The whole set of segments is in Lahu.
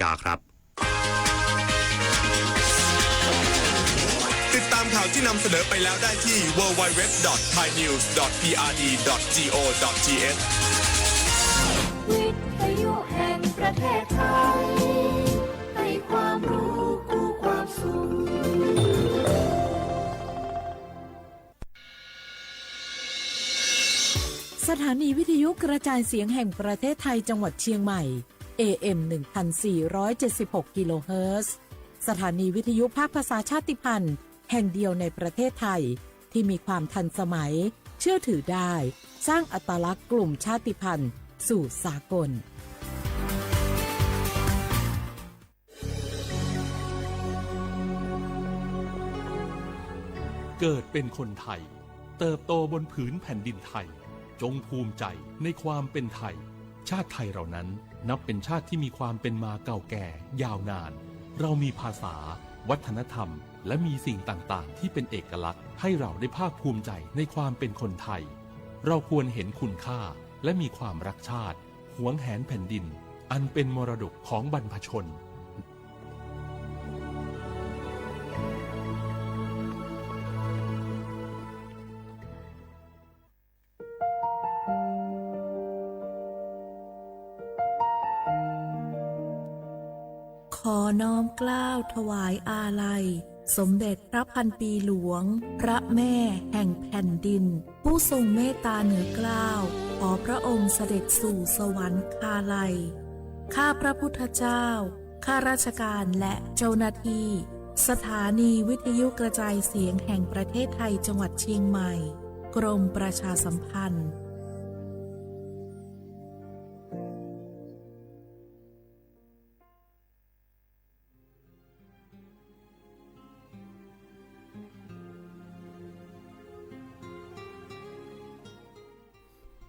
กาครับ ติดตามข่าวที่นำเสนอไปแล้วได้ที่ ดับเบิลยู ดับเบิลยู ดับเบิลยู ดอท ไทยนิวส์ ดอท พีอาร์ดี ดอท จีโอ ดอท ทีเอช วิทยุแห่งประเทศไทย ให้ความรู้คู่ความสุข สถานีวิทยุกระจายเสียงแห่งประเทศไทยจังหวัดเชียงใหม่ เอเอ็ม หนึ่งพันสี่ร้อยเจ็ดสิบหก กิโลเฮิรตซ์ สถานีวิทยุภาคภาษาชาติพันธุ์แห่งเดียวในประเทศไทย ที่มีความทันสมัย เชื่อถือได้ สร้างอัตลักษณ์กลุ่มชาติพันธุ์สู่สากล เกิดเป็นคนไทย เติบโตบนผืนแผ่นดินไทย จงภูมิใจในความเป็นไทย ชาติไทยเรานั้นนับเป็นชาติที่มีความเป็นมาเก่าแก่ยาวนาน เรามีภาษา วัฒนธรรม และมีสิ่งต่างๆ ที่เป็นเอกลักษณ์ ให้เราได้ภาคภูมิใจในความเป็นคนไทย เราควรเห็นคุณค่า และมีความรักชาติ หวงแหนแผ่นดิน อันเป็นมรดกของบรรพชน ขอน้อมเกล้าถวายอาลัย สมเด็จพระพันปีหลวง พระแม่แห่งแผ่นดิน ผู้ทรงเมตตาเหนือเกล้า ขอพระองค์เสด็จสู่สวรรคาลัย ข้าพระพุทธเจ้า ข้าราชการและเจ้าหน้าที่ สถานีวิทยุกระจายเสียงแห่งประเทศไทย จังหวัดเชียงใหม่ กรมประชาสัมพันธ์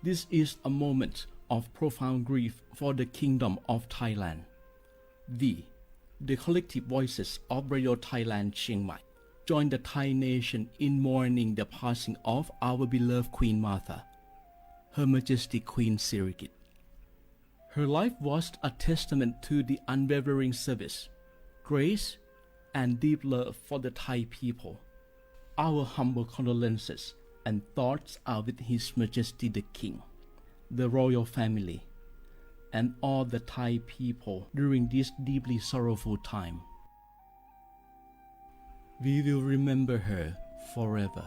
This is a moment of profound grief for the Kingdom of Thailand. We, the collective voices of Radio Thailand Chiang Mai, join the Thai nation in mourning the passing of our beloved Queen Mother, Her Majesty Queen Sirikit. Her life was a testament to the unwavering service, grace, and deep love for the Thai people. Our humble condolences and thoughts are with His Majesty the King, the royal family, and all the Thai people during this deeply sorrowful time. We will remember her forever.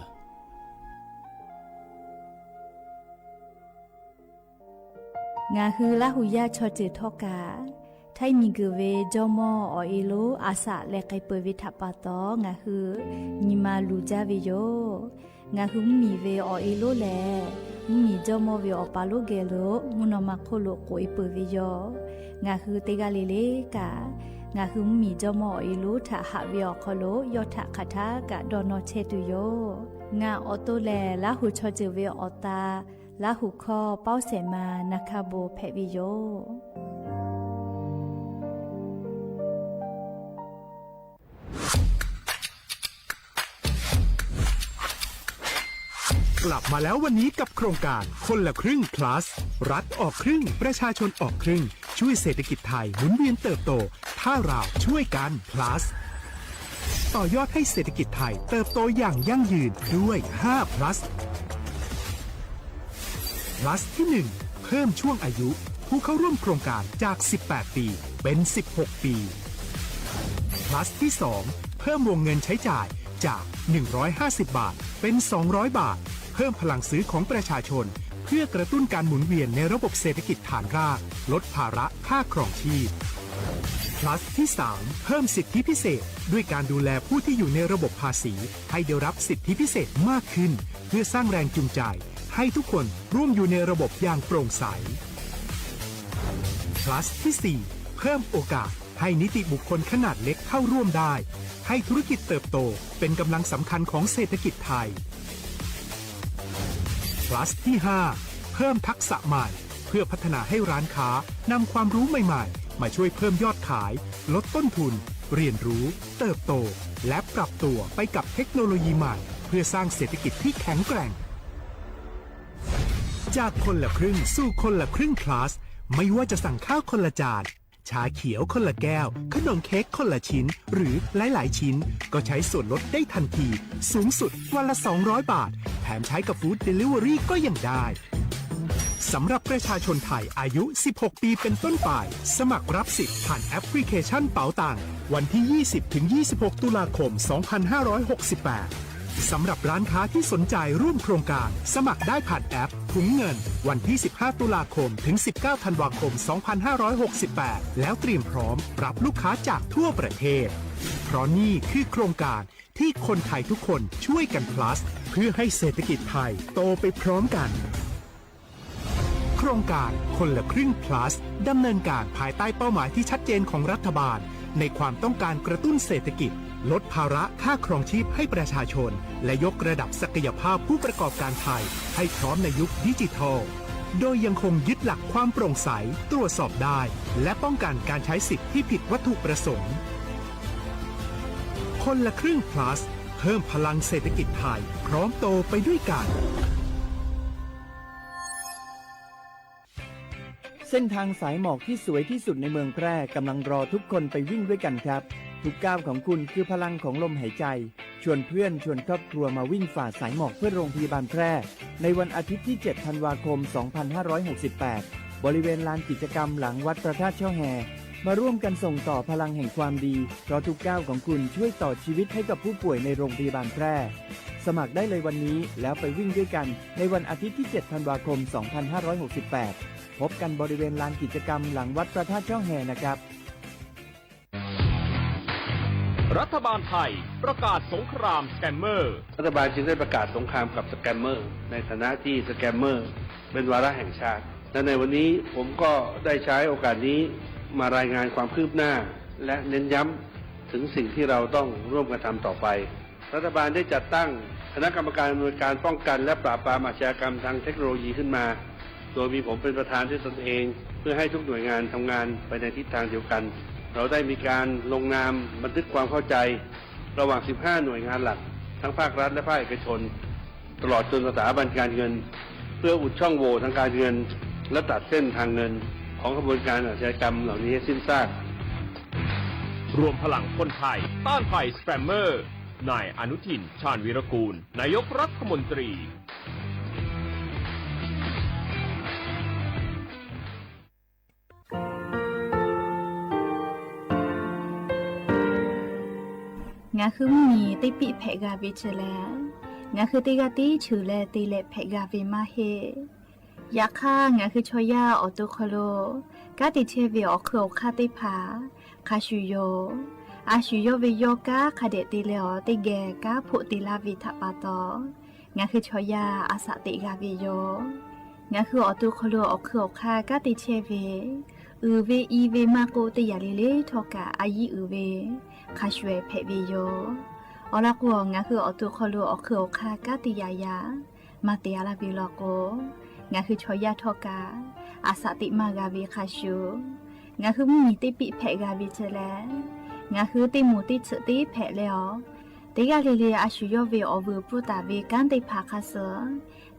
Ngaˬ hui Laˇ huˍ yaˇ chaw ceuˬ htawˇ kaꞈ, htaiˇ miˬ guiˬ ve jawˇmawˇ awˬ e lonˉ a shaꞈ leh k'ai peuˬ ve htaꞈ pa taw, ngaˬ hui nyi ma luˬ jaˇ ve yoˬ. Ngaˬ hui mvuhˇmiˬ ve awˬ e lonˉ lehˬ, mvuhˇmiˬ jawˇmawˇ ve awˬ pa lonˉ geh lo mvuhˇ naw ma hk'oˆ lo k'oꞈ e peuˬ ve yoˬ. Ngaˬ hui teˇ g'aˇ le le kaꞈ, ngaˬ hui mvuhˇmiˬ jawˇmawˇ awˬ e lonˉ htaꞈ haꞈ ve awˬ hk'aw lo yawˇ htaꞈ hk'aˬ htaˇ kaꞈ dawˇ nawˇ chehˇ tuˬ yoˬ. Ngaˬ awˬ to lehˬ, Laˇ huˍ chaw ceuˬ ve awˬ ta, Laˇ huˍ hkawˇ pawˇ shehˍ ma na hkaˇ bon hpehꞈ ve yoˬ. กลับมาแล้ววันนี้กับโครงการคนละครึ่ง plus รัฐออกครึ่ง ประชาชนออกครึ่ง ช่วยเศรษฐกิจไทยหมุนเวียนเติบโต ถ้าเราช่วยกัน plus ต่อยอดให้เศรษฐกิจไทยเติบโตอย่างยั่งยืนด้วย ห้า plus plus ที่ หนึ่ง เพิ่มช่วงอายุผู้เข้าร่วมโครงการจาก สิบแปด ปี เป็น สิบหก ปี plus ที่ สอง เพิ่มวงเงินใช้จ่ายจาก หนึ่งร้อยห้าสิบ บาท เป็น สองร้อย บาท เพิ่มพลังซื้อของประชาชน เพื่อกระตุ้นการหมุนเวียนในระบบเศรษฐกิจฐานราก ลดภาระค่าครองชีพ plus ที่ สาม เพิ่มสิทธิพิเศษ ด้วยการดูแลผู้ที่อยู่ในระบบภาษี ให้ได้รับสิทธิพิเศษมากขึ้น เพื่อสร้างแรงจูงใจ ให้ทุกคนร่วมอยู่ในระบบอย่างโปร่งใส plus ที่ สี่ เพิ่มโอกาสให้นิติบุคคลขนาดเล็กเข้าร่วมได้ ให้ธุรกิจเติบโตเป็นกำลังสำคัญของเศรษฐกิจไทย plus ที่ ห้า เพิ่มทักษะใหม่ เพื่อพัฒนาให้ร้านค้านำความรู้ใหม่ๆ มาช่วยเพิ่มยอดขาย ลดต้นทุน เรียนรู้ เติบโต และปรับตัวไปกับเทคโนโลยีใหม่ เพื่อสร้างเศรษฐกิจที่แข็งแกร่ง จากคนละครึ่งสู่คนละครึ่ง plus ไม่ว่าจะสั่งข้าวคนละจาน ชาเขียวคนละแก้ว ขนมเค้กคนละชิ้น หรือหลายๆชิ้น ก็ใช้ส่วนลดได้ทันที สูงสุดวันละสองร้อยบาท แถมใช้กับ Food Delivery ก็ยังได้ สำหรับประชาชนไทยอายุสิบหกปีเป็นต้นไป สมัครรับสิทธิ์ผ่านแอปพลิเคชันเป๋าตัง วันที่ยี่สิบถึงยี่สิบหกตุลาคมสองพันห้าร้อยหกสิบแปด สำหรับร้านค้าที่สนใจร่วมโครงการ สมัครได้ผ่านแอปถุงเงิน วันที่สิบห้าตุลาคมถึงสิบเก้าธันวาคมสองพันห้าร้อยหกสิบแปด แล้วเตรียมพร้อมรับลูกค้าจากทั่วประเทศ เพราะนี่คือโครงการที่คนไทยทุกคนช่วยกัน plus เพื่อให้เศรษฐกิจไทยโตไปพร้อมกัน โครงการคนละครึ่ง plus ดำเนินการภายใต้เป้าหมายที่ชัดเจนของรัฐบาล ในความต้องการกระตุ้นเศรษฐกิจ ลดภาระค่าครองชีพให้ประชาชน และยกระดับศักยภาพผู้ประกอบการไทย ให้พร้อมในยุคดิจิทัล โดยยังคงยึดหลักความโปร่งใส ตรวจสอบได้ และป้องกันการใช้สิทธิ์ที่ผิดวัตถุประสงค์ คนละครึ่ง plus เพิ่มพลังเศรษฐกิจไทย พร้อมโตไปด้วยกัน เส้นทางสายหมอกที่สวยที่สุดในเมืองแพร่กำลังรอทุกคนไปวิ่งด้วยกันครับ ทุกก้าวของคุณคือพลังของลมหายใจ ชวนเพื่อนชวนครอบครัวมาวิ่งฝ่าสายหมอกเพื่อโรงพยาบาลแพร่ ในวันอาทิตย์ที่เจ็ดธันวาคมสองพันห้าร้อยหกสิบแปด บริเวณลานกิจกรรมหลังวัดพระธาตุช่อแฮ มาร่วมกันส่งต่อพลังแห่งความดี เพราะทุกก้าวของคุณช่วยต่อชีวิตให้กับผู้ป่วยในโรงพยาบาลแพร่ สมัครได้เลยวันนี้แล้วไปวิ่งด้วยกันในวันอาทิตย์ที่เจ็ดธันวาคมสองพันห้าร้อยหกสิบแปด พบกันบริเวณลานกิจกรรมหลังวัดพระธาตุช่อแฮนะครับ รัฐบาลไทยประกาศสงครามสแกมเมอร์ รัฐบาลจึงได้ประกาศสงครามกับสแกมเมอร์ ในฐานะที่สแกมเมอร์เป็นวาระแห่งชาติ และในวันนี้ผมก็ได้ใช้โอกาสนี้มารายงานความคืบหน้า และเน้นย้ำถึงสิ่งที่เราต้องร่วมกันทำต่อไป รัฐบาลได้จัดตั้งคณะกรรมการอำนวยการป้องกันและปราบปรามอาชญากรรมทางเทคโนโลยีขึ้นมา โดยมีผมเป็นประธานด้วยตนเอง เพื่อให้ทุกหน่วยงานทำงานไปในทิศทางเดียวกัน เราได้มีการลงนามบันทึกความเข้าใจระหว่างสิบห้าหน่วยงานหลัก ทั้งภาครัฐและภาคเอกชน ตลอดจนสถาบันการเงิน เพื่ออุดช่องโหว่ทางการเงิน และตัดเส้นทางเงินของขบวนการอาชญากรรมเหล่านี้ให้สิ้นซาก รวมพลังคนไทยต้านภัยสแกมเมอร์ นายอนุทิน ชาญวีรกูล นายกรัฐมนตรี Ngaˬ hui mvuhˇmiˬ teˇ piˆ hpehꞈ g'a ve chi lehˬ, ngaˬ hui teˇ g'aˇ tiˉ cheuˬ leh te leh hpehꞈ g'a ve maˇ heˆ. Yaꞈ hk'aˇ, ngaˬ hui chaw yaˇ awˬ to hk'aw lo kanˉ te chehˇ ve awˬ hk'eun awˬ hk'aˇ teˇ hpaˍ hk'a shuˍ yoˬ. A shu yawˇ ve yawˇ kanˉ hk'a dehꞈ te leh awˬ teˇ geh kanˉ hpoˆ te laˇ ve htaꞈ pa taw, ngaˬ hui chaw yaˇ a shaꞈ teꞈ g'a ve yoˬ. Ngaˬ hui awˬ to hk'aw lo awˬ hk'eun awˬ hk'aˇ kanˉ te chehˇ ve, uiˍ ve i ve maˇ k'oˆ, teˇ yanˇ le le htawˇ kaꞈ a yiˉ uiˍ ve hk'a shuˍ ehˍ hpehꞈ ve yoˬ. Awˬ lawn k'o, ngaˬ hui awˬ to hk'aw lo awˬ hk'eun awˬ hk'aˇ kanˉ te yaꞈ yaꞈ maˇ te a laˇ ve law k'o, ngaˬ hui chaw yaˇ htawˇ kaꞈ a shaꞈ teꞈ maˇ g'a ve hk'a shuˍ, ngaˬ hui mvuhˇmiˬ teˇ piˆ hpehꞈ g'a ve chi lehˬ, ngaˬ hui teˇ moˍ teˇ tsuhꞈ teˇ hpehꞈ leh awˬ, teˇ g'aˇ le le a shu yawˇ ve awˬ vuiˬ pfuhˇ taˍ ve kanˉ teˇ hpaˍ hk'a suh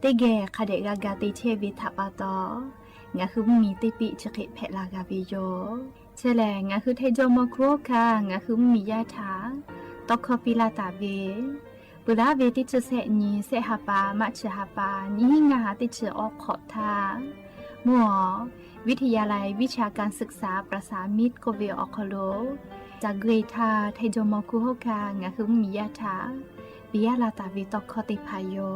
teˇ geh hk'a dehꞈ g'a ga te chehˇ ve htaꞈ pa taw, ngaˬ hui mvuhˇmiˬ teˇ piˆ chi hk'e hpehꞈ la g'a ve yoˬ. Chi lehˬ, ngaˬ hui Htaiˇ jawˇmawˇ hkuˇ hawˉ hkanˇ ngaˬ hui mvuhˇmiˬ yaˇ htaꞈ tawˇ hkawˇ piˇ laˇ taˍ ve, peuˬ laˉ ve teˇ chi sehˆ nyi, sehˆ ha pa, March ha pa, nyiˇ hinˉ ngaˇ ha teˇ chi awˇ hk'awꞈ htaˇ, mvuhˇ awˬ วิทยาลัยวิชาการศึกษาประสานมิตร k'oˆ ve awˬ hk'aw lo, caˬ gui htaˇ Htaiˇ jawˇmawˇ hkuˇ hawˉ hkanˇ ngaˬ hui mvuhˇmiˬ yaˇ htaꞈ piˇ laˇ taˍ ve tawˇ hkawˇ teˇ hpaˍ yoˬ.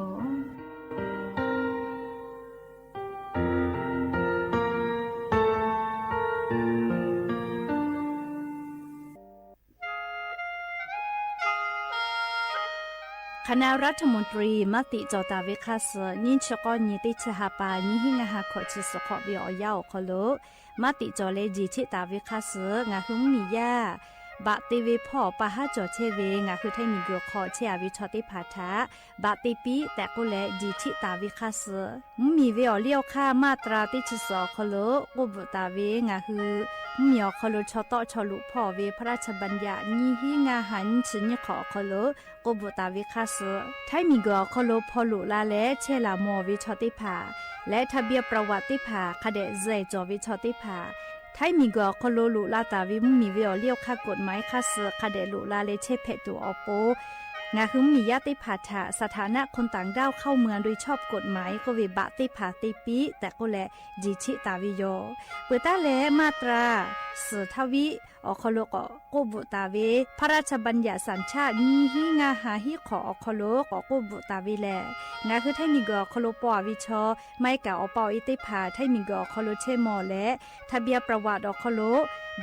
K'aˍ naˆ รัฐมนตรี maˇ tiꞈ cawˬ taˍ ve hk'a suh, nyiˇ chi k'awˇ nyi teˇ chi ha pa, nyiˇ hinˉ ngaˇ ha hkawꞈ chi suhˍ hk'awꞈ ve awˬ yanˇ awˬ hk'aw lo maˇ tiꞈ cawˬ leh jeˬ cheˆ taˍ ve hk'a suh, ngaˬ hui mvuhˇmiˬ yaˇ baꞈ te ve hpawˇ pa haˉ cawˬ chehˇ ve ngaˬ hui Htaiˇ miˬguiˬ hk'aw chehˇ a ve chaw teˇ hpaˍ htaꞈ baꞈ te piˇ tehꞈ k'oˆ leh jeˬ cheˆ taˍ ve hk'a suh, mvuhˇmiˬ ve awˬ liˇ awˬ hk'aˇ มาตรา teˇ chi suhˍ awˬ hk'aw lo k'oˆ bvuhꞈ taˍ ve ngaˬ hui mvuhˇmiˬ awˬ hk'aw lo chaw tawˆ chaw loꞈ hpawˇ ve พระราชบัญญัติ nyiˇ hinˉ ngaˇ ha nyiˇ chi nyiˇ hk'awꞈ awˬ hk'aw lo k'oˆ bvuhꞈ taˍ ve hk'a suh, Htaiˇ miˬguiˬ awˬ hk'aw lo hpaw loꞈ la leh chehˇ laˬ mawˬ ve chaw teˇ hpaˍ leh ทะเบียนประวัติ teˇ hpaˍ hk'a dehꞈ zuhꞈ cawˬ ve chaw teˇ hpaˍ, Htaiˇ miˬguiˬ awˬ hk'aw lo loꞈ la taˍ ve mvuhˇmiˬ ve awˬ liˇ awˬ hk'aˇ กฎหมาย hk'aˇ suh hk'a dehꞈ loꞈ la leh chehˇ hpehꞈ tuˬ awˬ pon, ngaˬ hui mvuhˇmiˬ yaˇ teˇ hpaˍ htaꞈ สถานะคนต่างด้าวเข้าเมืองโดยชอบกฎหมาย k'oˆ ve บัตร teˇ hpaˍ te piˇ tehꞈ k'oˆ leh, jeˬ cheˆ taˍ ve yoˬ. Peuˬ taˉ leh มาตรา suhˍ htaˇ viˆ awˬ hk'aw lo k'awꞈ k'oˆ bvuhꞈ taˍ ve พระราชบัญญัติสัญชาติ nyiˇ hinˉ ngaˇ ha hiˉ hk'awꞈ awˬ hk'aw lo k'awꞈ k'oˆ bvuhꞈ taˍ ve lehˬ, ngaˬ hui Htaiˇ miˬguiˬ awˬ hk'aw lo paw aˍ ve chaw, maˇ heˆ kaꞈ awˬ pa awˬ e teˇ hpaˍ Htaiˇ miˬguiˬ awˬ hk'aw lo chehˇ mawˬ leh, ทะเบียนประวัติ awˬ hk'aw lo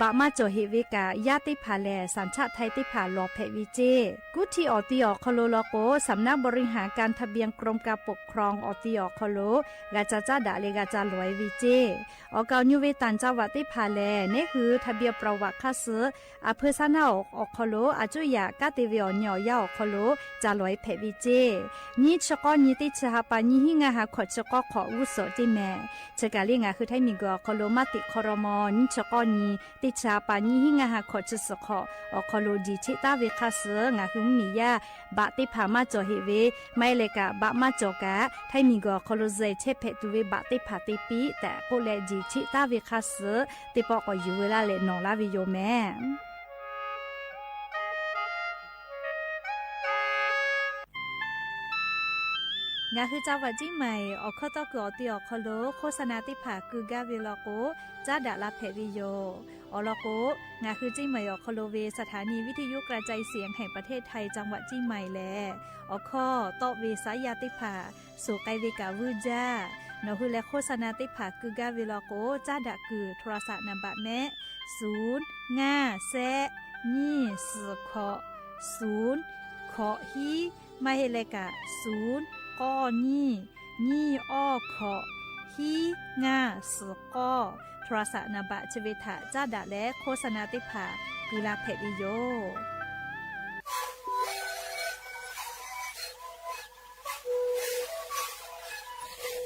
บัตร maˇ cawˬ heꞈ ve kaꞈ, yaˇ teˇ hpaˍ lehˬ สัญชาติไทย teˇ hpaˍ lawˬ hpehꞈ ve ceˇ. Guˇ htiˇ awˬ ti awˬ hk'aw lo law k'o, สำนักบริหารการทะเบียนกรมการปกครอง awˬ ti awˬ hk'aw lo g'a ca caˉ daꞈ leh g'a ca lawˬ e ve ceˇ. Awˬ kaˍ awˬ nyu ve ต่างจังหวัด teˇ hpaˍ lehˬ, neˉ hui ทะเบียนประวัติ hk'aˇ suh aˬ hpeu shaˉ naˉ awˬ hk'aw lo aˬ cuˇ yaꞈ kanˉ te ve awˬ nyi awˬ yanˇ awˬ hk'aw lo ca lawˬ e hpehꞈ ve ceˇ. Nyiˇ chi k'awˇ nyi teˇ chi ha pa nyiˇ hinˉ ngaˇ ha hkawꞈ chi k'awˇ hk'awꞈ g'uˇ suhˍ ceˇ mehˍ. Chi kaˬ liˇ ngaˬ hui Htaiˇ miˬguiˬ awˬ hk'aw lo maˇ teꞈ hk'aw law mawˬ, nyiˇ chi k'awˇ nyi teˇ chi ha pa nyiˇ hinˉ ngaˇ ha hkawꞈ chi suhˍ hk'awꞈ awˬ hk'aw lo jeˬ cheˆ taˉ ve hk'aˇ suh ngaˬ hui mvuhˇmiˬ yaˇ บัตร teˇ hpaˍ maˇ cawˬ heꞈ ve, maˇ heˆ leh kaꞈ บัตร maˇ cawˬ kaꞈ Htaiˇ miˬguiˬ awˬ hk'aw lo zuhꞈ chehˇ hpehꞈ tuˬ ve บัตร teˇ hpaˍ te piˇ tehꞈ k'oˆ leh jeˬ cheˆ taˉ ve hk'aˇ suh teˇ pawˆ k'awꞈ yuˬ veu laˇ leh nawˬ laˇ ve yoˬ mehˍ. Ngaˬ hui จังหวัดเชียงใหม่ awˬ hkawˇ tawˇ kuiˬ awˬ ti awˬ hk'aw lo โฆษณา teˇ hpaˍ keu gaˇ ve law k'o, caˉ daꞈ la hpehꞈ ve yoˬ. Awˬ lawn k'o, ngaˬ hui เชียงใหม่ awˬ hk'aw lo ve สถานีวิทยุกระจายเสียงแห่งประเทศไทย จังหวัดเชียงใหม่ lehˬ, awˬ hkawˇ tawˆ ve saˉ yaˇ teˇ hpaˍ suhˍ k'ai ve kaꞈ vuiˇ jaˇ. Nawˬ hui leh โฆษณา teˇ hpaˍ keu gaˇ ve law k'o, caˉ daꞈ kuiˬ โทรศัพท์ นามบัตร mehˆ, suˍ ngaˇ shehˆ nyiˇ suhˍ hkawꞈ suˍ hkawꞈ hiˉ, maˇ heˆ leh kaꞈ suˍ k'awˇ nyiˇ nyiˇ awˇ hkawꞈ hiˉ ngaˇ suhˍ k'awˇ โทรศัพท์ นามบัตร chi ve htaꞈ caˉ daꞈ leh โฆษณา teˇ hpaˍ keu la hpehꞈ ve yoˬ.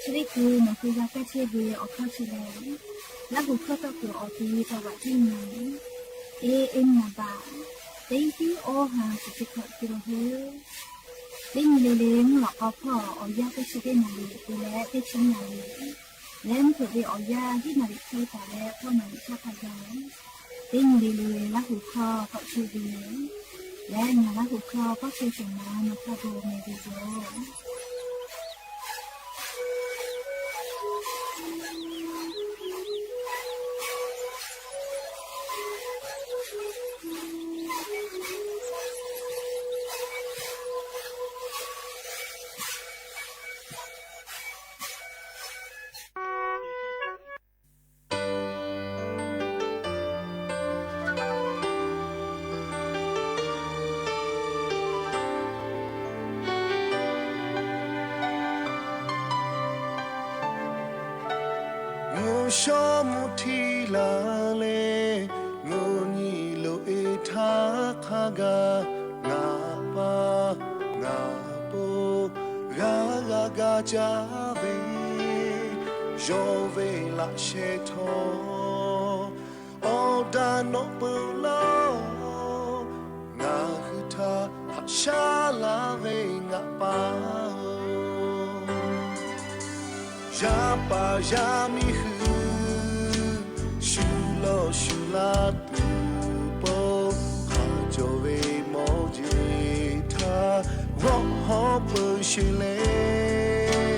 Chi teˇ hkui nawˬ hui g'a kaˇ chehˇ ve awˬ hkawˇ chi lehˬ, Laˇ huˍ hkawˇ tawˇ kuiˬ awˬ ti จังหวัดเชียงใหม่ A M นามบัตร teˇ hiˉ awˇ ha suhˍ chi hkawꞈ keu la ve. Teˇ nyi le le mvuhˇ lawꞈ k'aw hpawˇ awˬ yanˇ teˇ chi teˇ naˍ riˍ te leh teˇ chi naˍ riˍ leh mvuhˇ hpeuꞈ ve awˬ yanˇ hiˉ naˍ riˍ hk'e taˍ leh hpawˇ naˍ riˍ htaˇ hk'a gaˬ, teˇ nyi le le Laˇ huˍ hkawˇ k'awꞈ chehˇ ve yoˬ. Leh ngaˬ Laˇ huˍ hkawˇ k'awꞈ chehˇ shehˍ ma nawˬ hk'a gaˬ mehˍ ve yoˬ. Mvuhˇ shawˉ mvuhˇ htiˇ la leh, mvuhˇ nyi loꞈ e htaˇ hk'a gaˬ, ngaˬ pa ngaˬ po g'a g'a ga caˇ ve, yawˇ ve laꞈ sheh htawˇ awˬ daꞈ nawꞈ peuˬ laˇ-oˬ. Ngaˬ hui htaꞈ haꞈ shaˉ laˇ ve ngaˬ pa-oˬ, yaˇ paˍ yaˇ miˇ hui shu lawˬ shu laˇ tuˬ pawˆ hk'a cawˬ ve mawˇ jeˬ htaˇ g'awˆ hawˉ peuˬ sheˍ leh,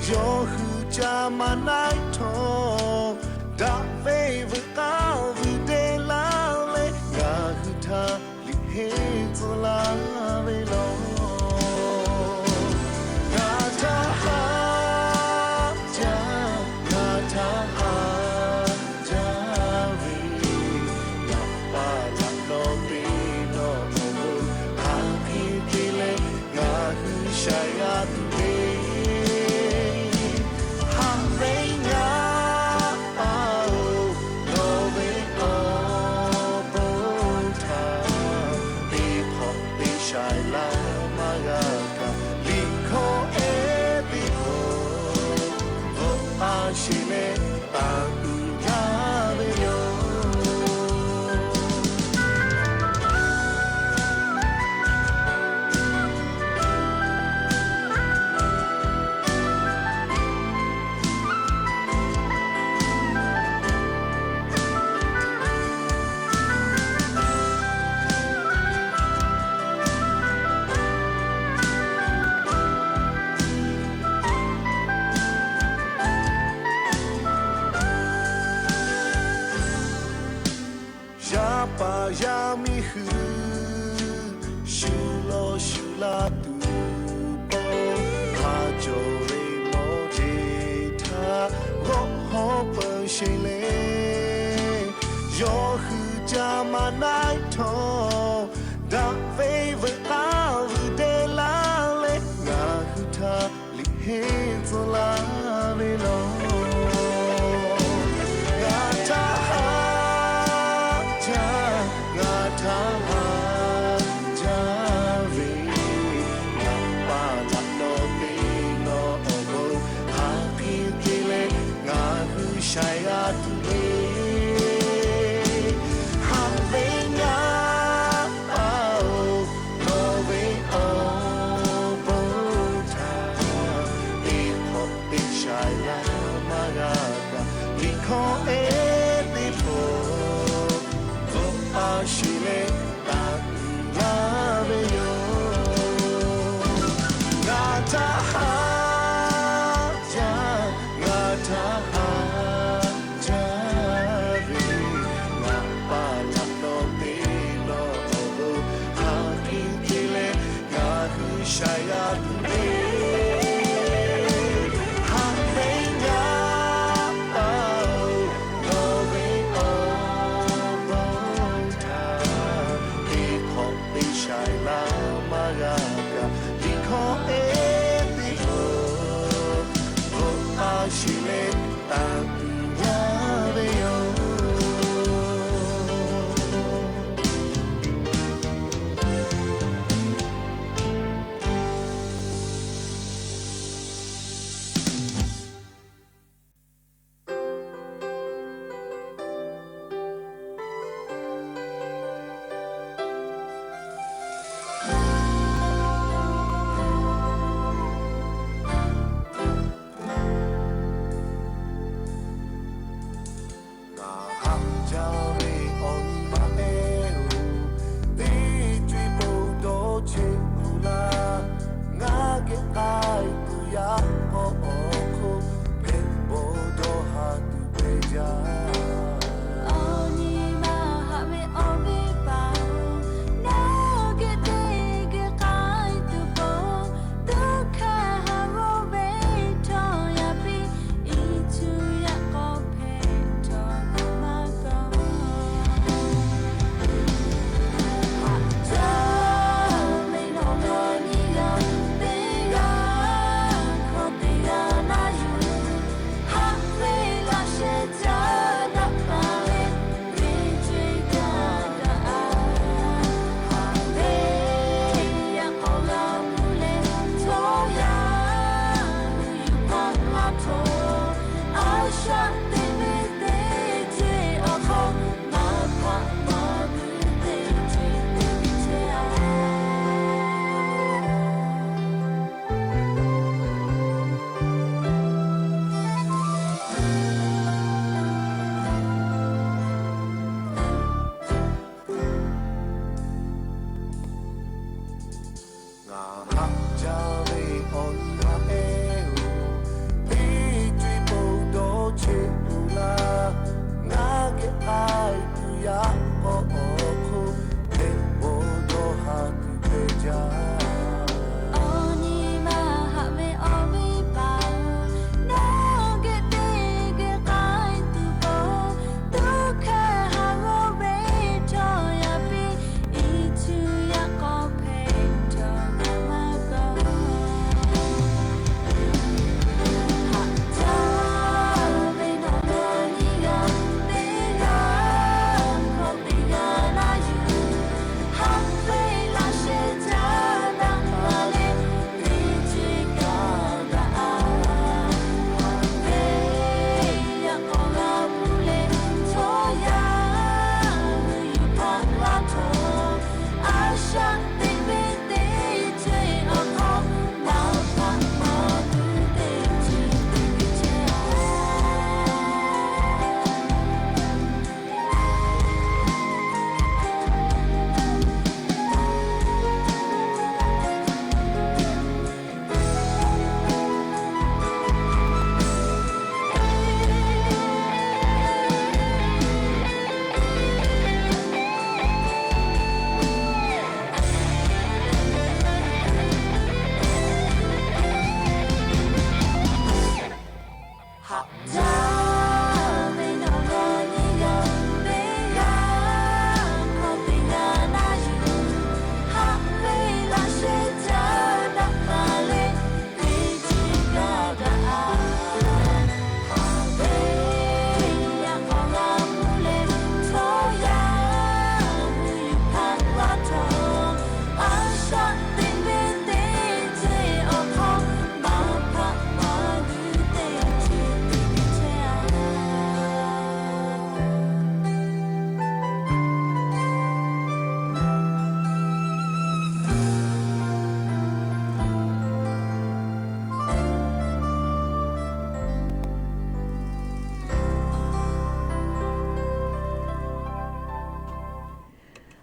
yawˇ hui ca ma naiˉ htawˇ daꞈ ve veuꞈ k'aˇ vuiˬ te laˇ leh, ngaˬ hui htaꞈ liꞈ henˇ tcuh laˇ ve law. Ngaˬ htaꞈ haꞈ jaˇ, ngaˬ htaꞈ haꞈ jaˇ ve, ngaˬ pa laꞈ nawˉ te nawˬ awˬ moˍ haꞈ hkiˆ te leh ngaˬ hui shaiˍ g'a tuˬ ve haꞈ ve ngaˬ A paˍ yaˇ miˇ hui shu lawˬ shu laˇ tuˬ pawˆ, ha cawˬ ve mawˇ jeˬ htaˇ g'awˇ hawˉ peuˬ sheˍ le. Yawˇ hui ca ma naˆ htawˇ, daꞈ ve veuꞈ k'aˇ vuiˬ deh laˇ leh, ngaˬ hui htaꞈ liꞈ henˇ tcuh laˇ ve law. Ngaˬ htaꞈ haꞈ jaˇ, ngaˬ htaꞈ haꞈ jaˇ ve, ngaˬ paˍ laꞈ nawˉ te nawˉ awˬ bon hk'a hk'e te leh, ngaˬ hui shaiˍ g'a tuˬ ve, haꞈ ve ngaˬ paˍ-oˬ, nawˬ ve awˬ bon htaꞈ teˇ hk'awꞈ teˇ shaiˍ laˇ maˇ g'a kaꞈ, liꞈ hkawˇ ehˉ teˇ hpaˍ bvuhꞈ a shuˍ leh taˍ laˇ ve yoˬ. Ngaˬ htaꞈ haꞈ jaˇ, ngaˬ htaꞈ haꞈ jaˇ ve, ngaˬ paˍ laꞈ nawˉ te nawˉ awˬ bon hk'a hk'e te leh, ngaˬ hui shaiˍ g'a tuˬ ve, haꞈ ve ngaˬ paˍ-oˬ, nawˬ ve awˬ bon htaꞈ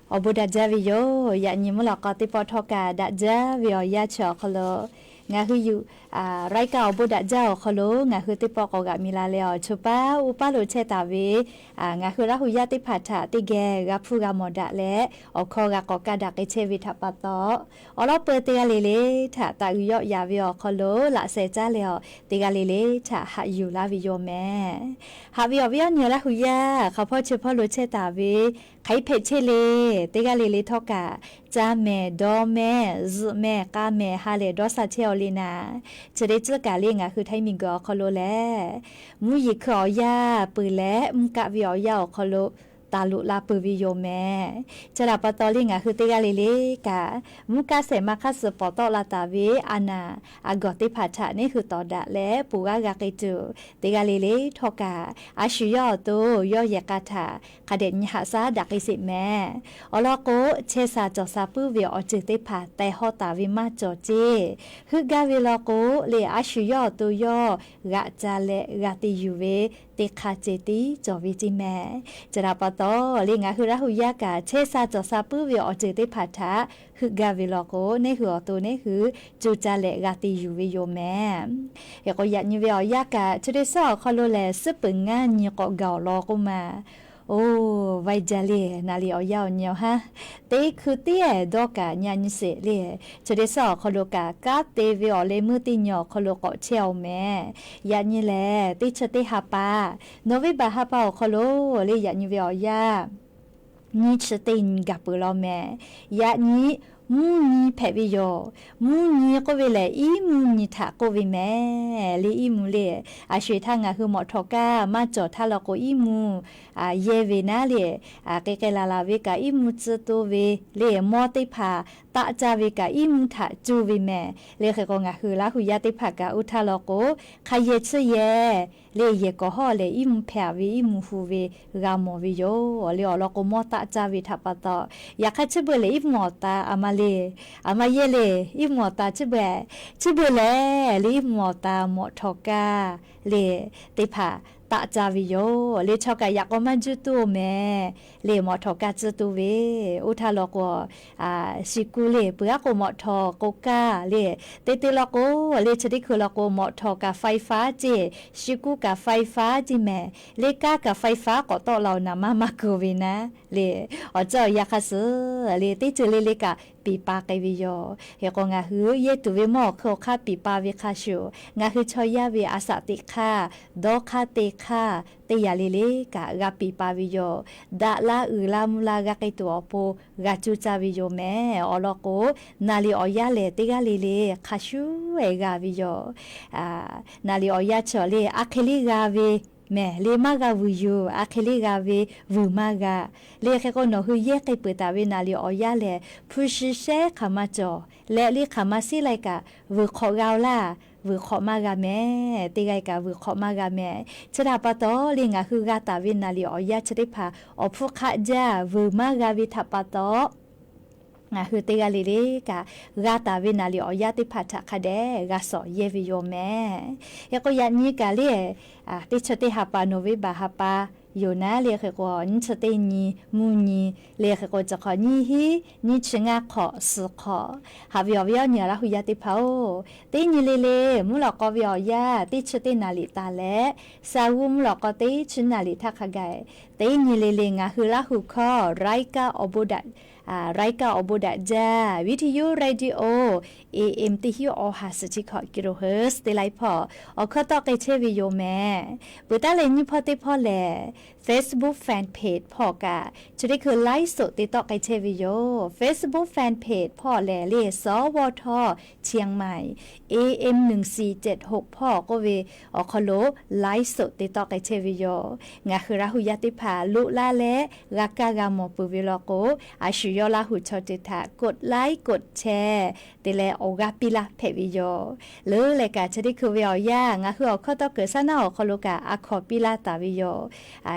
Awˬ bon daꞈ jaˇ ve yoˬ. Yaꞈ nyi mvuhˇ lawꞈ k'aw teˇ pawˆ htawˇ kaꞈ daꞈ jaˇ ve awˬ yanˇ chi awˬ hk'aw lo ngaˬ hui yuˬ รายการ awˬ bon daꞈ jaˇ awˬ hk'aw lo ngaˬ hui teˇ pawˆ k'awꞈ g'aꞈ mi la leh awˬ chawˇ paˉ uˉ paˉ lo chehˇ taˍ ve ngaˬ hui Laˇ hu yaˇ teˇ hpaˍ htaꞈ teˇ geh g'a hpuˇ g'a mawˬ daꞈ leh awˬ hkawˇ g'a k'awꞈ kaˇ daꞈ k'ai chehˇ ve htaꞈ pa taw, awˬ lawn peu teˇ g'aˇ le le htaꞈ taꞈ g'uiˬ yawˆ yaˍ ve awˬ hk'aw lo laꞈ sheh caˉ leh awˬ teˇ g'aˇ le le htaꞈ haꞈ yuˬ laˇ ve yoˬ mehˍ. Haꞈ ve awˬ viˉ awˬ nyi Laˇ hu yaˇ hk'aˬ hpawˇ chi hpawˇ lo chehˇ taˍ ve hk'aˬ hk'e hpehꞈ chehˇ le, teˇ g'aˇ le le htawˇ kaꞈ caˇ mehˍ, dawˇ mehˍ, zuhꞈ mehˍ, k'a mehˍ, ha lehˬ dawˇ sha chehˇ aw le naˍ, chi teˇ tcuhˉ kaꞈ le ngaˬ hui htaiˇ miˬguiˬ awˬ hk'aw lo lehˬ, mvuhˇ yeˬ hkui awˬ yanˇ peuˬ leh mvuhˇ kaˆ ve awˬ yanˇ awˬ hk'aw lo taˍ loꞈ la peuˬ ve yoˬ mehˍ. Chi htaꞈ pa taw le ngaˬ hui teˇ g'aˇ le le kaꞈ mvuhˇ kaˆ shehˍ ma hk'aˇ suh pawˍ tawˆ la taˍ ve a naˍ a gawˬ teˇ hpaˍ htaꞈ neˇ hui tawˍ daꞈ leh ponˬ g'aˇ g'a k'ai tuˬ, teˇ g'aˇ le le htawˇ kaꞈ a shu yawˇ awˬ to yawˇ yehˬ k'a htaꞈ hk'a dehꞈ nyi haꞈ shaˉ daꞈ k'ai sheˍ mehˍ. Awˬ lawn k'o, chehˇ sha cawˬ sha puiˉ ve awˬ ceuˬ teˇ hpaˍ teh hawˇ taˍ ve maˇ cawˬ ceˇ. Heuˆ gaˇ ve law k'o le, a shu yawˇ awˬ to yawˇ g'aꞈ ca leh g'a te yuˬ ve teˇ hk'aˇ ceh tiˉ cawˬ ve ceˇ mehˍ. Chi htaꞈ pa taw le ngaˬ hui Laˇ hu yaˇ kaꞈ chehˇ sha cawˬ sha puiˉ ve awˬ ceuˬ teˇ hpaˍ htaꞈ heuˆ gaˇ ve law k'o, neˇ hui awˬ to neˇ hui co ca leh g'a te yuˬ ve yoˬ mehˍ. Hk'e k'o yaꞈ nyi ve awˬ yanˇ kaꞈ chi teˇ suhˉ awˬ hk'aw lo lehˬ, suhˉ peuˬ ngaˇ nyi k'awꞈ gaˬ awˬ lawn k'oˆ ma oˬ, vaiˇ jaˇ le, naˍ liꞈ awˬ yanˇ awˬ nyi awˬ haˉ, teˇ hkui tiˉ dawˇ kaꞈ nyi nyi sheˍ le. Chi teˇ suhˉ awˬ hk'aw lo kaꞈ kanˉ te ve awˬ leh meuˇ teˇ nyi awˬ hk'aw lo k'awꞈ chehˇ aw mehˍ. Yaꞈ nyi lehˬ, teˇ chi teˇ ha pa, November ha pa awˬ hk'aw lo le yaꞈ nyi ve awˬ yanˇ nyiˇ chi teˇ nyi gaˬ peuˬ law mehˍ. Yaꞈ nyi mvuhˇ nyi hpehꞈ ve yoˬ. Mvuhˇ nyi k'oˆ ve lehˬ, iˉ mvuhˇ nyi htaꞈ k'oˆ ve mehˍ le. Iˉ mvuhˇ le, a shu htaˇ ngaˬ hui mawꞈ htawꞈ kaˇ maˇ cawˬ htaˇ law k'o, iˉ mvuhˇ yehˇ ve naˉ le, k'ai k'ai laˬ laˬ ve kaꞈ iˉ mvuhˇ tcuh to ve le, mawˇ teˇ hpaˍ taˆ caˇ ve kaꞈ iˉ mvuhˇ htaꞈ cuˇ ve mehˍ le. Hk'e k'o ngaˬ hui Laˇ hu yaˇ teˇ hpaˍ kaꞈ oˇ htaˇ law k'o, hk'a yehˬ tsuhˇ yehˬ le, yehˬ kawˍ hawˇ lehˬ iˉ mvuhˇ hpehꞈ ve iˉ mvuhˇ hu ve g'a mawˬ ve yoˬ le. Awˬ lawn k'o, mawˇ taˆ caˇ ve htaꞈ pa taw, yaꞈ hk'aˇ chi beuꞈ lehˬ iˉ mvuhˇ awˬ ta a ma le, a ma yehˇ le, iˉ mvuhˇ awˬ ta chi beuꞈ, chi beuꞈ lehˬ le iˉ mvuhˇ awˬ ta mawꞈ htawꞈ kaˇ le teˇ hpaˍ taˆ caˇ ve yoˬ le. Chaw kaꞈ yaꞈ k'aw maˇ juˇ tuˬ oˬ mehˍ le, mawꞈ htawꞈ kaˇ tcuhˇ to ve. Oˇ htaˇ law k'o, shi kuˇ le peuˬ aˉ k'o mawꞈ htawꞈ k'o kaˇ le, teˇ teˇ law k'o le chi teˇ hkui law k'o mawꞈ htawꞈ kaꞈ ไฟฟ้า ceˇ, shi kuˇ kaꞈ ไฟฟ้า ceˇ mehˍ le. Kaˇ kaꞈ ไฟฟ้า k'awꞈ tawˆ la awˬ naˍ maˇ maˇ keu ve naˉ le, awˬ ceuˬ awˬ yanˇ hk'a suh le teˇ ceuˬ le le kaꞈ piˍ pa k'ai ve yoˬ. Hk'e k'o ngaˬ hui yehˇ tuˬ ve mawˇ awˬ hk'aw hk'aˇ piˍ pa ve hk'a shuˍ, ngaˬ hui chaw yaˇ ve a shaꞈ teꞈ hk'aˇ, dawˇ hk'aˇ te hk'aˇ teˇ yanˇ le le kaꞈ g'a piˍ pa ve yoˬ. Daꞈ la uiˍ la mvuh la g'a k'ai tuˬ awˬ pon g'a cuˇ caˇ ve yoˬ mehˍ. Awˬ lawn k'o, naˍ liꞈ awˬ yanˇ lehˬ teˇ g'aˇ le le hk'a shuˍ eh g'a ve yoˬ. Naˍ liꞈ awˬ yanˇ chi awˬ le a hk'e le g'a ve mehˍ le, maˇ g'a vuiˬ yuˬ, a hk'e le g'a ve vuiˬ maˇ g'a le. Hk'e k'o nawˬ hui yehˇ k'ai peuˬ taˍ ve naˍ liꞈ awˬ yanˇ lehˬ, hpu shi shehˉ hk'aˬ ma cawˬ leh le hk'aˬ ma siˉ lai kaꞈ vuiˬ hk'awꞈ g'a oˬ laˇ, vuiˬ hk'awꞈ maˇ g'a mehˍ. Teˇ g'aˇ kaꞈ vuiˬ hk'awꞈ maˇ g'a mehˍ. Chi htaꞈ pa taw le ngaˬ hui g'a taˍ ve naˍ liꞈ awˬ yanˇ chi teˇ hpaˍ awˬ hpfuhˇ hk'aˆ jaˇ vuiˬ maˇ g'a ve htaꞈ pa taw, ngaˬ hui teˇ g'aˇ le le kaꞈ g'a taˍ ve naˍ liꞈ awˬ yanˇ teˇ hpaˍ htaꞈ hk'a dehꞈ g'a sawˍ yehˇ ve yoˬ mehˍ. Hk'e k'o yaꞈ nyi kaꞈ le, teˇ chi teˇ ha pa November ha pa yoˬ naˉ le. Hk'e k'o nyiˇ chi teˇ nyi mvuhˇ nyi le. Hk'e k'o chi hk'awꞈ nyiˇ hinˉ nyiˇ chi ngaˇ hk'awꞈ suhˍ hk'awꞈ, haꞈ ve awˬ viˉ awˬ nyi Laˇ hu yaˇ teˇ hpaˍ oˬ, teˇ nyi le le mvuhˇ lawꞈ k'aw ve awˬ yanˇ teˇ chi teˇ naˍ liꞈ taˍ leh, sha g'uˇ mvuhˇ lawꞈ k'aw teˇ chi naˍ liꞈ htaˇ hk'a gaˬ, teˇ nyi le le ngaˬ hui Laˇ hu hkawˇ รายการ awˬ bon daꞈ รายการ awˬ bon daꞈ jaˇ วิทยุ radio AM teˇ hinˉ awˬ ha suhˍ chi hkawꞈ กิโลเฮิรตซ์ teˇ laiˉ hpawˇ awˬ hkawˇ tawˆ k'ai chehˇ ve yoˬ mehˍ. Peuˬ taˉ leh nyiˇ hpawˇ teˇ hpawˇ lehˬ, Facebook fan page hpawˇ kaꞈ chi teˇ hkui ไลฟ์สด te tawˆ k'ai chehˇ ve yoˬ. Facebook fan page hpawˇ lehˬ le สวท เชียงใหม่ AM หนึ่งสี่เจ็ดหก hpawˇ k'oˆ ve awˬ hk'aw lo ไลฟ์สด te tawˆ k'ai chehˇ ve yoˬ. Ngaˬ hui Laˇ hu yaˇ teˇ hpaˍ loꞈ laˇ leh g'a kaˇ g'a mawˬ peuˬ ve law k'o, a shu yawˇ Laˇ hu chaw ceuˬ htaꞈ กดไลค์ กดแชร์ te leh awˬ g'aˇ piˇ laˇ hpehꞈ ve yoˬ. Leuˉ leh kaꞈ chi teˇ hkui ve awˬ yanˇ ngaˬ hui awˬ hkawˇ tawˇ keunˍ shaˉ naˉ awˬ hk'aw lo kaꞈ a hkawnˍ piˇ laˇ taˍ ve yoˬ.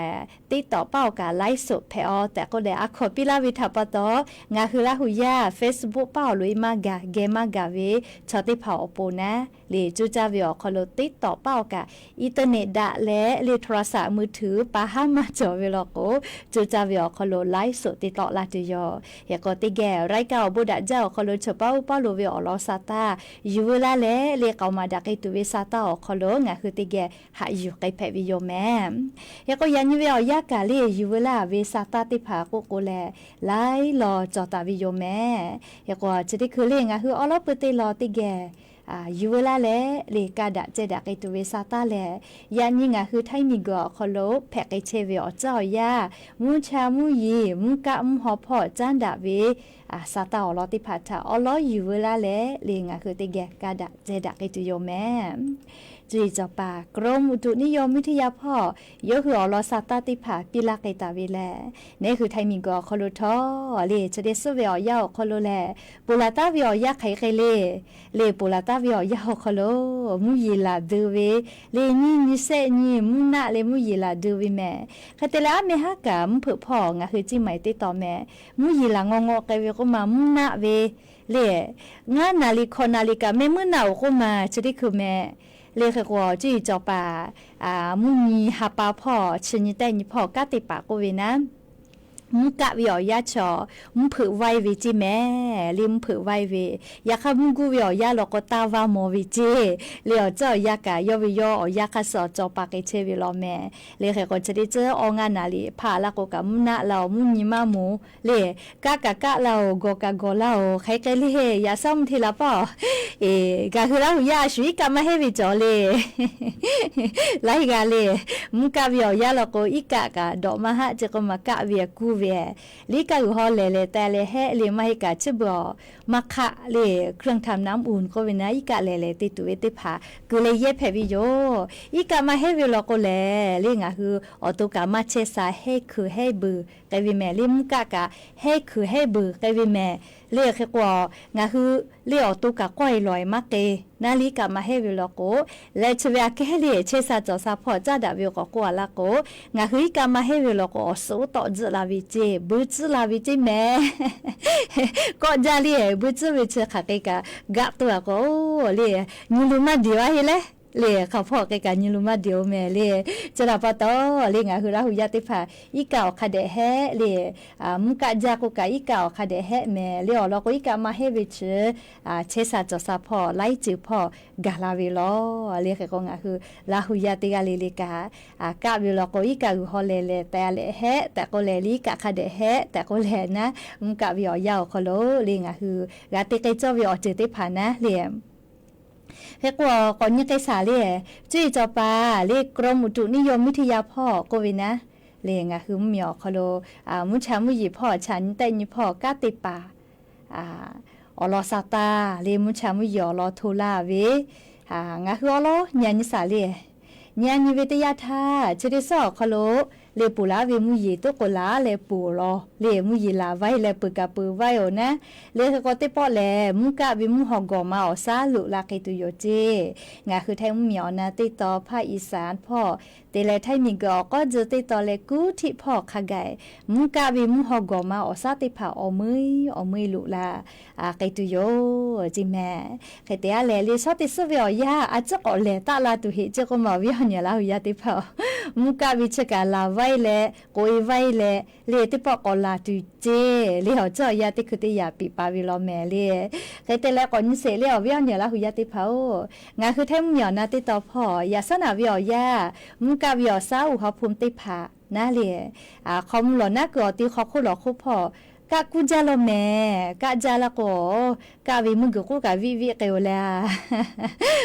TikTok paˇ awˬ kaꞈ ไลฟ์สด hpehꞈ-aw tehꞈ k'oˆ leh a hkaw piˇ laˇ ve htaꞈ pa taw, ngaˬ hui Laˇ hu yaˇ Facebook paˇ awˬ loꞈ-e maˇ gaˬ, geh maˇ gaˬ ve chaw teˇ hpaˍ awˬ pon naˉ le, coˇ caˇ ve awˬ hk'aw lo TikTok paˇ awˬ kaꞈ internet daꞈ leh le โทรศัพท์มือถือ pa haˉ maˇ cawˬ ve law k'o, coˇ caˇ ve awˬ hk'aw lo ไลฟ์สด te tawˆ la tuˬ yoˬ. Hk'e k'o teˇ geh รายการ awˬ bon daꞈ jaˇ awˬ hk'aw lo chawˬ paˇ uˉ paˇ loˍ ve awˬ lawn sa taˇ yuˬ veu laˇ leh le, k'aoˍ maˍ daꞈ k'ai tuˬ ve sa taˇ awˬ hk'aw lo ngaˬ hui teˇ geh haꞈ yuˬ k'ai hpehꞈ ve yoˬ mehˍ. Hk'e k'o yaꞈ nyi ve awˬ yanˇ kaꞈ le yuˬ veu laˇ ve sa taˇ teˇ hpaˍ k'oˆ k'o lehˬ, laiˉ law cawˬ taˍ ve yoˬ mehˍ. Hk'e k'o chi teˇ hkui le ngaˬ hui awˉ lawˉ pui teˇ law teˇ geh yuˬ veu laˇ leh le, ka daꞈ ceh daꞈ k'ai tuˬ ve sa taˇ lehˬ, yaꞈ nyi ngaˬ hui Htaiˇ miˬguiˬ awˬ hk'aw lo hpehꞈ k'ai chehˇ ve awˬ caˉ awˬ yaˇ, mvuhˇ cha mvuhˇ yeˬ mvuhˇ kaˆ mvuhˇ haw hpawˇ caˉ daꞈ ve sa taˇ awˬ lawn teˇ hpaˍ htaꞈ awˉ lawˉ yuˬ veu laˇ leh le, ngaˬ hui teˇ geh ka daꞈ ceh daꞈ k'ai tuˬ yoˬ mehˍ. Cuˇ yiˍ cawˬ paˍ กรมอุตุนิยมวิทยา hpawˇ yawˇ hui awˬ lawn sa taˇ teˇ hpaˍ piˇ laˇ k'ai taˍ ve lehˬ, neˇ hui Htaiˇ miˬguiˬ awˬ hk'aw lo htawˇ le, chi teˇ suhˉ ve awˬ yanˇ awˬ hk'aw lo lehˬ, ponˬ laˬ taˉ ve awˬ yanˇ hk'aˬ hk'e le, le ponˬ laˬ taˉ ve awˬ yanˇ awˬ hk'aw lo mvuhˇ yeˬ laˬ deu ve le, nyiˇ nyi shehˆ nyi mvuhˇ naˆ le mvuhˇ yeˬ laˬ deu ve mehˍ. Hk'e te leh aˉ meh haˉ kaꞈ mvuhˇ hpeuꞈ hpawˇ ngaˬ hui Ciˇ maiˍ teˇ taw mehˍ, mvuhˇ yeˬ laˬ ngaw ngaw k'ai ve k'oˆ ma mvuhˇ naˆ ve le, ngaˇ naˍ riˍ hkawꞈ naˍ riˍ kaꞈ meh mvuhˇ naˆ-oˬ k'oˆ ma chi teˇ hkui mehˍ. Le hk'e k'o cuˇ yiˍ cawˬ paˍ mvuhˇ nyi ha pa hpawˇ chi nyi tehˆ nyi hpawˇ kanˉ te paˍ k'oˆ ve naˉ, mvuhˇ kaˆ ve awˬ yanˇ chaw mvuhˇ hpeuꞈ vaiˇ ve ceˇ mehˍ. Le mvuhˇ hpeuꞈ vaiˇ ve, yaꞈ hk'aˇ mvuhˇ guˇ ve awˬ yanˇ law k'o taˇ vaˇ maw ve ceˇ. Le awˬ ceuˬ awˬ yanˇ kaꞈ yawˇ ve yawˇ awˬ yanˇ hk'aˇ suh awˬ cawˬ paˍ k'ai chehˇ ve law mehˍ. Le hk'e k'o chi teˇ ceuˬ awˬ ngaˇ naˍ riˍ hpaˆ laˇ k'o kaꞈ mvuhˇ naˆ laˇ-oˬ, mvuhˇ nyi maˇ moˍ le, kaˆ kaꞈ kaˆ laˇ-oˬ, gawˬ kaꞈ gawˬ laˇ-oˬ, hk'aˬ hk'e le yaꞈ shaˉ mvuhˇ hteˇ la paˇ-oˬ. Eˬ, ngaˬ hui Laˇ hu yaˇ a shu iˉ kaˆ maˇ heˆ ve cawˬ le. Laiˉ g'a le, mvuhˇ kaˆ ve awˬ yanˇ law k'o iˉ kaˆ kaꞈ dawꞈ maˇ haˆ ceˇ k'oˆ ma kaˆ ve kuˇ ve, le iˉ kaˆ g'uiˬ haw lehˬ lehˬ teh leh hehˆ le maˇ heˆ kaꞈ chi beuꞈ-oˬ, maˇ hk'aˆ le เครื่องทำน้ำอุ่น k'oˆ ve naˉ iˉ kaˆ lehˬ lehˬ te tuˬ ve teˇ hpaˍ keu leh yehˇ hpehꞈ ve yoˬ. Iˉ kaˆ maˇ heˆ ve law k'o lehˬ le ngaˬ hui awˬ to kaꞈ maˇ chehˇ sha hehˆ hkuiˬ hehˆ beuˬ k'ai ve mehˍ. Le mvuhˇ kaˆ kaꞈ hehˆ hkuiˬ hehˆ beuˬ k'ai ve mehˍ. Le hk'e k'o ngaˬ hui le awˬ to kaꞈ k'awehˬ lawˬ-e maˇ k'e naˉ le iˉ kaˆ maˇ heˆ ve law k'o, leh chi ve aꞈ kehˉ le chehˇ sha cawˬ sha hpawˇ caˉ daꞈ ve k'awꞈ k'oˆ a laˇ k'o, ngaˬ hui iˉ kaˆ maˇ heˆ ve law k'o awˬ suhˍ oˉ tawˆ tzuhˆ la ve ceˇ, bui tcuhˉ la ve ceˇ mehˍ. Kawˆ jaˇ le, bui tcuhˉ ve chi hk'aˬ hk'e kaꞈ gaˆ tuˬ a k'o le, nyi lu maˇ deˬ-a heˆ leh le, hk'aˬ hpawˇ hk'e kaꞈ nyi lu maˇ deˬ-oˬ mehˍ le. Chi htaꞈ pa taw le ngaˬ hui Laˇ hu yaˇ teˇ hpaˍ iˉ kaˆ awˬ hk'a dehꞈ hehˆ le, mvuhˇ kaˆ jaˇ k'oˆ kaꞈ iˉ kaˆ awˬ hk'a dehꞈ hehˆ mehˍ. Le awˬ lawn k'o iˉ kaˆ maˇ heˆ ve chi chehˇ sha cawˬ sha hpawˇ laiˉ ceuˬ hpawˇ gaˬ la ve law. Le hk'e k'o ngaˬ hui Laˇ hu yaˇ teˇ g'aˇ le le kaꞈ kaˆ ve law k'o iˉ kaˆ g'uiˬ haw lehˬ lehˬ teh leh hehˆ tehꞈ k'oˆ leh le iˉ kaˆ hk'a dehꞈ hehˆ tehꞈ k'oˆ leh naˉ, mvuhˇ kaˆ ve awˬ yanˇ awˬ hk'aw lo le ngaˬ hui g'a te k'ai cawˇ ve awˬ ceuˬ teˇ hpaˍ naˉ le. Hk'e k'o k'awꞈ nyi k'ai shaˍ le, cuˇ yiˍ cawˬ paˍ le กรมอุตุนิยมวิทยา hpawˇ k'oˆ ve naˉ le ngaˬ hui mvuhˇ miˬ awˬ hk'aw lo mvuhˇ cha mvuhˇ yeˬ hpawˇ cha nyi tehˆ nyi hpawˇ kanˉ te paˍ awˬ lawn sa taˇ le mvuhˇ cha mvuhˇ yeˬ awˬ lawn hto laˇ ve ngaˬ hui awˉ lawˉ nyi nyi shaˍ le. Nyi nyi ve teˇ yanˇ htaˇ chi teˇ suhˉ awˬ hk'aw lo le ponˬ laˬ ve mvuhˇ yeˬ toˉ k'o laˬ leh ponˬ law le mvuhˇ yeˬ laˬ vaiˇ leh peuˬ kaꞈ peuˬ vaiˇ-oˬ naˉ. Le hk'e k'o teˇ pawˆ lehˬ mvuhˇ kaˆ ve mvuhˇ haw gawˬ ma awˬ shaˉ loꞈ la k'ai tuˬ yoˬ ceˇ. Ngaˬ hui Htaiˇ mvuhˇ miˬ awˬ na teˇ taw ภาคอีสาน hpawˇ te leh Htaiˇ miˬ guiˬ awˬ k'awˉ tcuh teˇ taw leh kuˉ htiˆ hpawˇ hk'a gaˬ mvuhˇ kaˆ ve mvuhˇ haw gawˬ ma awˬ shaˉ teˇ hpaˍ awˬ meuˇ awˬ meuˇ loꞈ la k'ai tuˬ yoˬ ceˇ mehˍ. Hk'e te a lehˬ le shawˉ teˇ suhˉ ve awˬ yanˇ a ciˉ k'awꞈ lehˬ taˆ la tuˬ heˆ ceˇ k'oˆ ma awˬ viˉ awˬ nyi Laˇ hu yaˇ teˇ hpaˍ-oˬ, mvuhˇ kaˆ ve chi kaꞈ laˬ vaiˇ leh k'oꞈ-e vaiˇ leh le teˇ pawˆ k'awꞈ laˬ tuˬ ceˇ le awˬ ceuˬ awˬ yanˇ teˇ hkui teˇ yaꞈ piˍ paˍ ve law mehˍ le. Hk'e te leh k'awꞈ nyi sheˍ le awˬ viˉ awˬ nyi Laˇ hu yaˇ teˇ hpaˍ-oˬ, ngaˬ hui Htaiˇ mvuhˇ miˬ awˬ na teˇ taw hpawˇ yaꞈ shaˉ naꞈ ve awˬ yanˇ mvuhˇ kaˆ ve awˬ shaˉ uˬ ha hpu teˇ hpaˍ naˉ le, hk'aw mvuh lawˬ naˉ kuiˬ awˬ ti hk'aw hk'oˆ lawˬ hk'oˆ hpawˇ kaˆ kuˇ jaˇ law mehˍ. Kaˆ jaˇ laˇ k'o, kaˆ ve mvuhˇ guiˬ k'oˆ kaꞈ viˆ viˆ k'ai-oˬ leh a,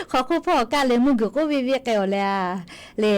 hk'aw hk'oˆ hpawˇ kaˆ leh mvuhˇ guiˬ k'oˆ viˆ viˆ k'ai-oˬ leh a, le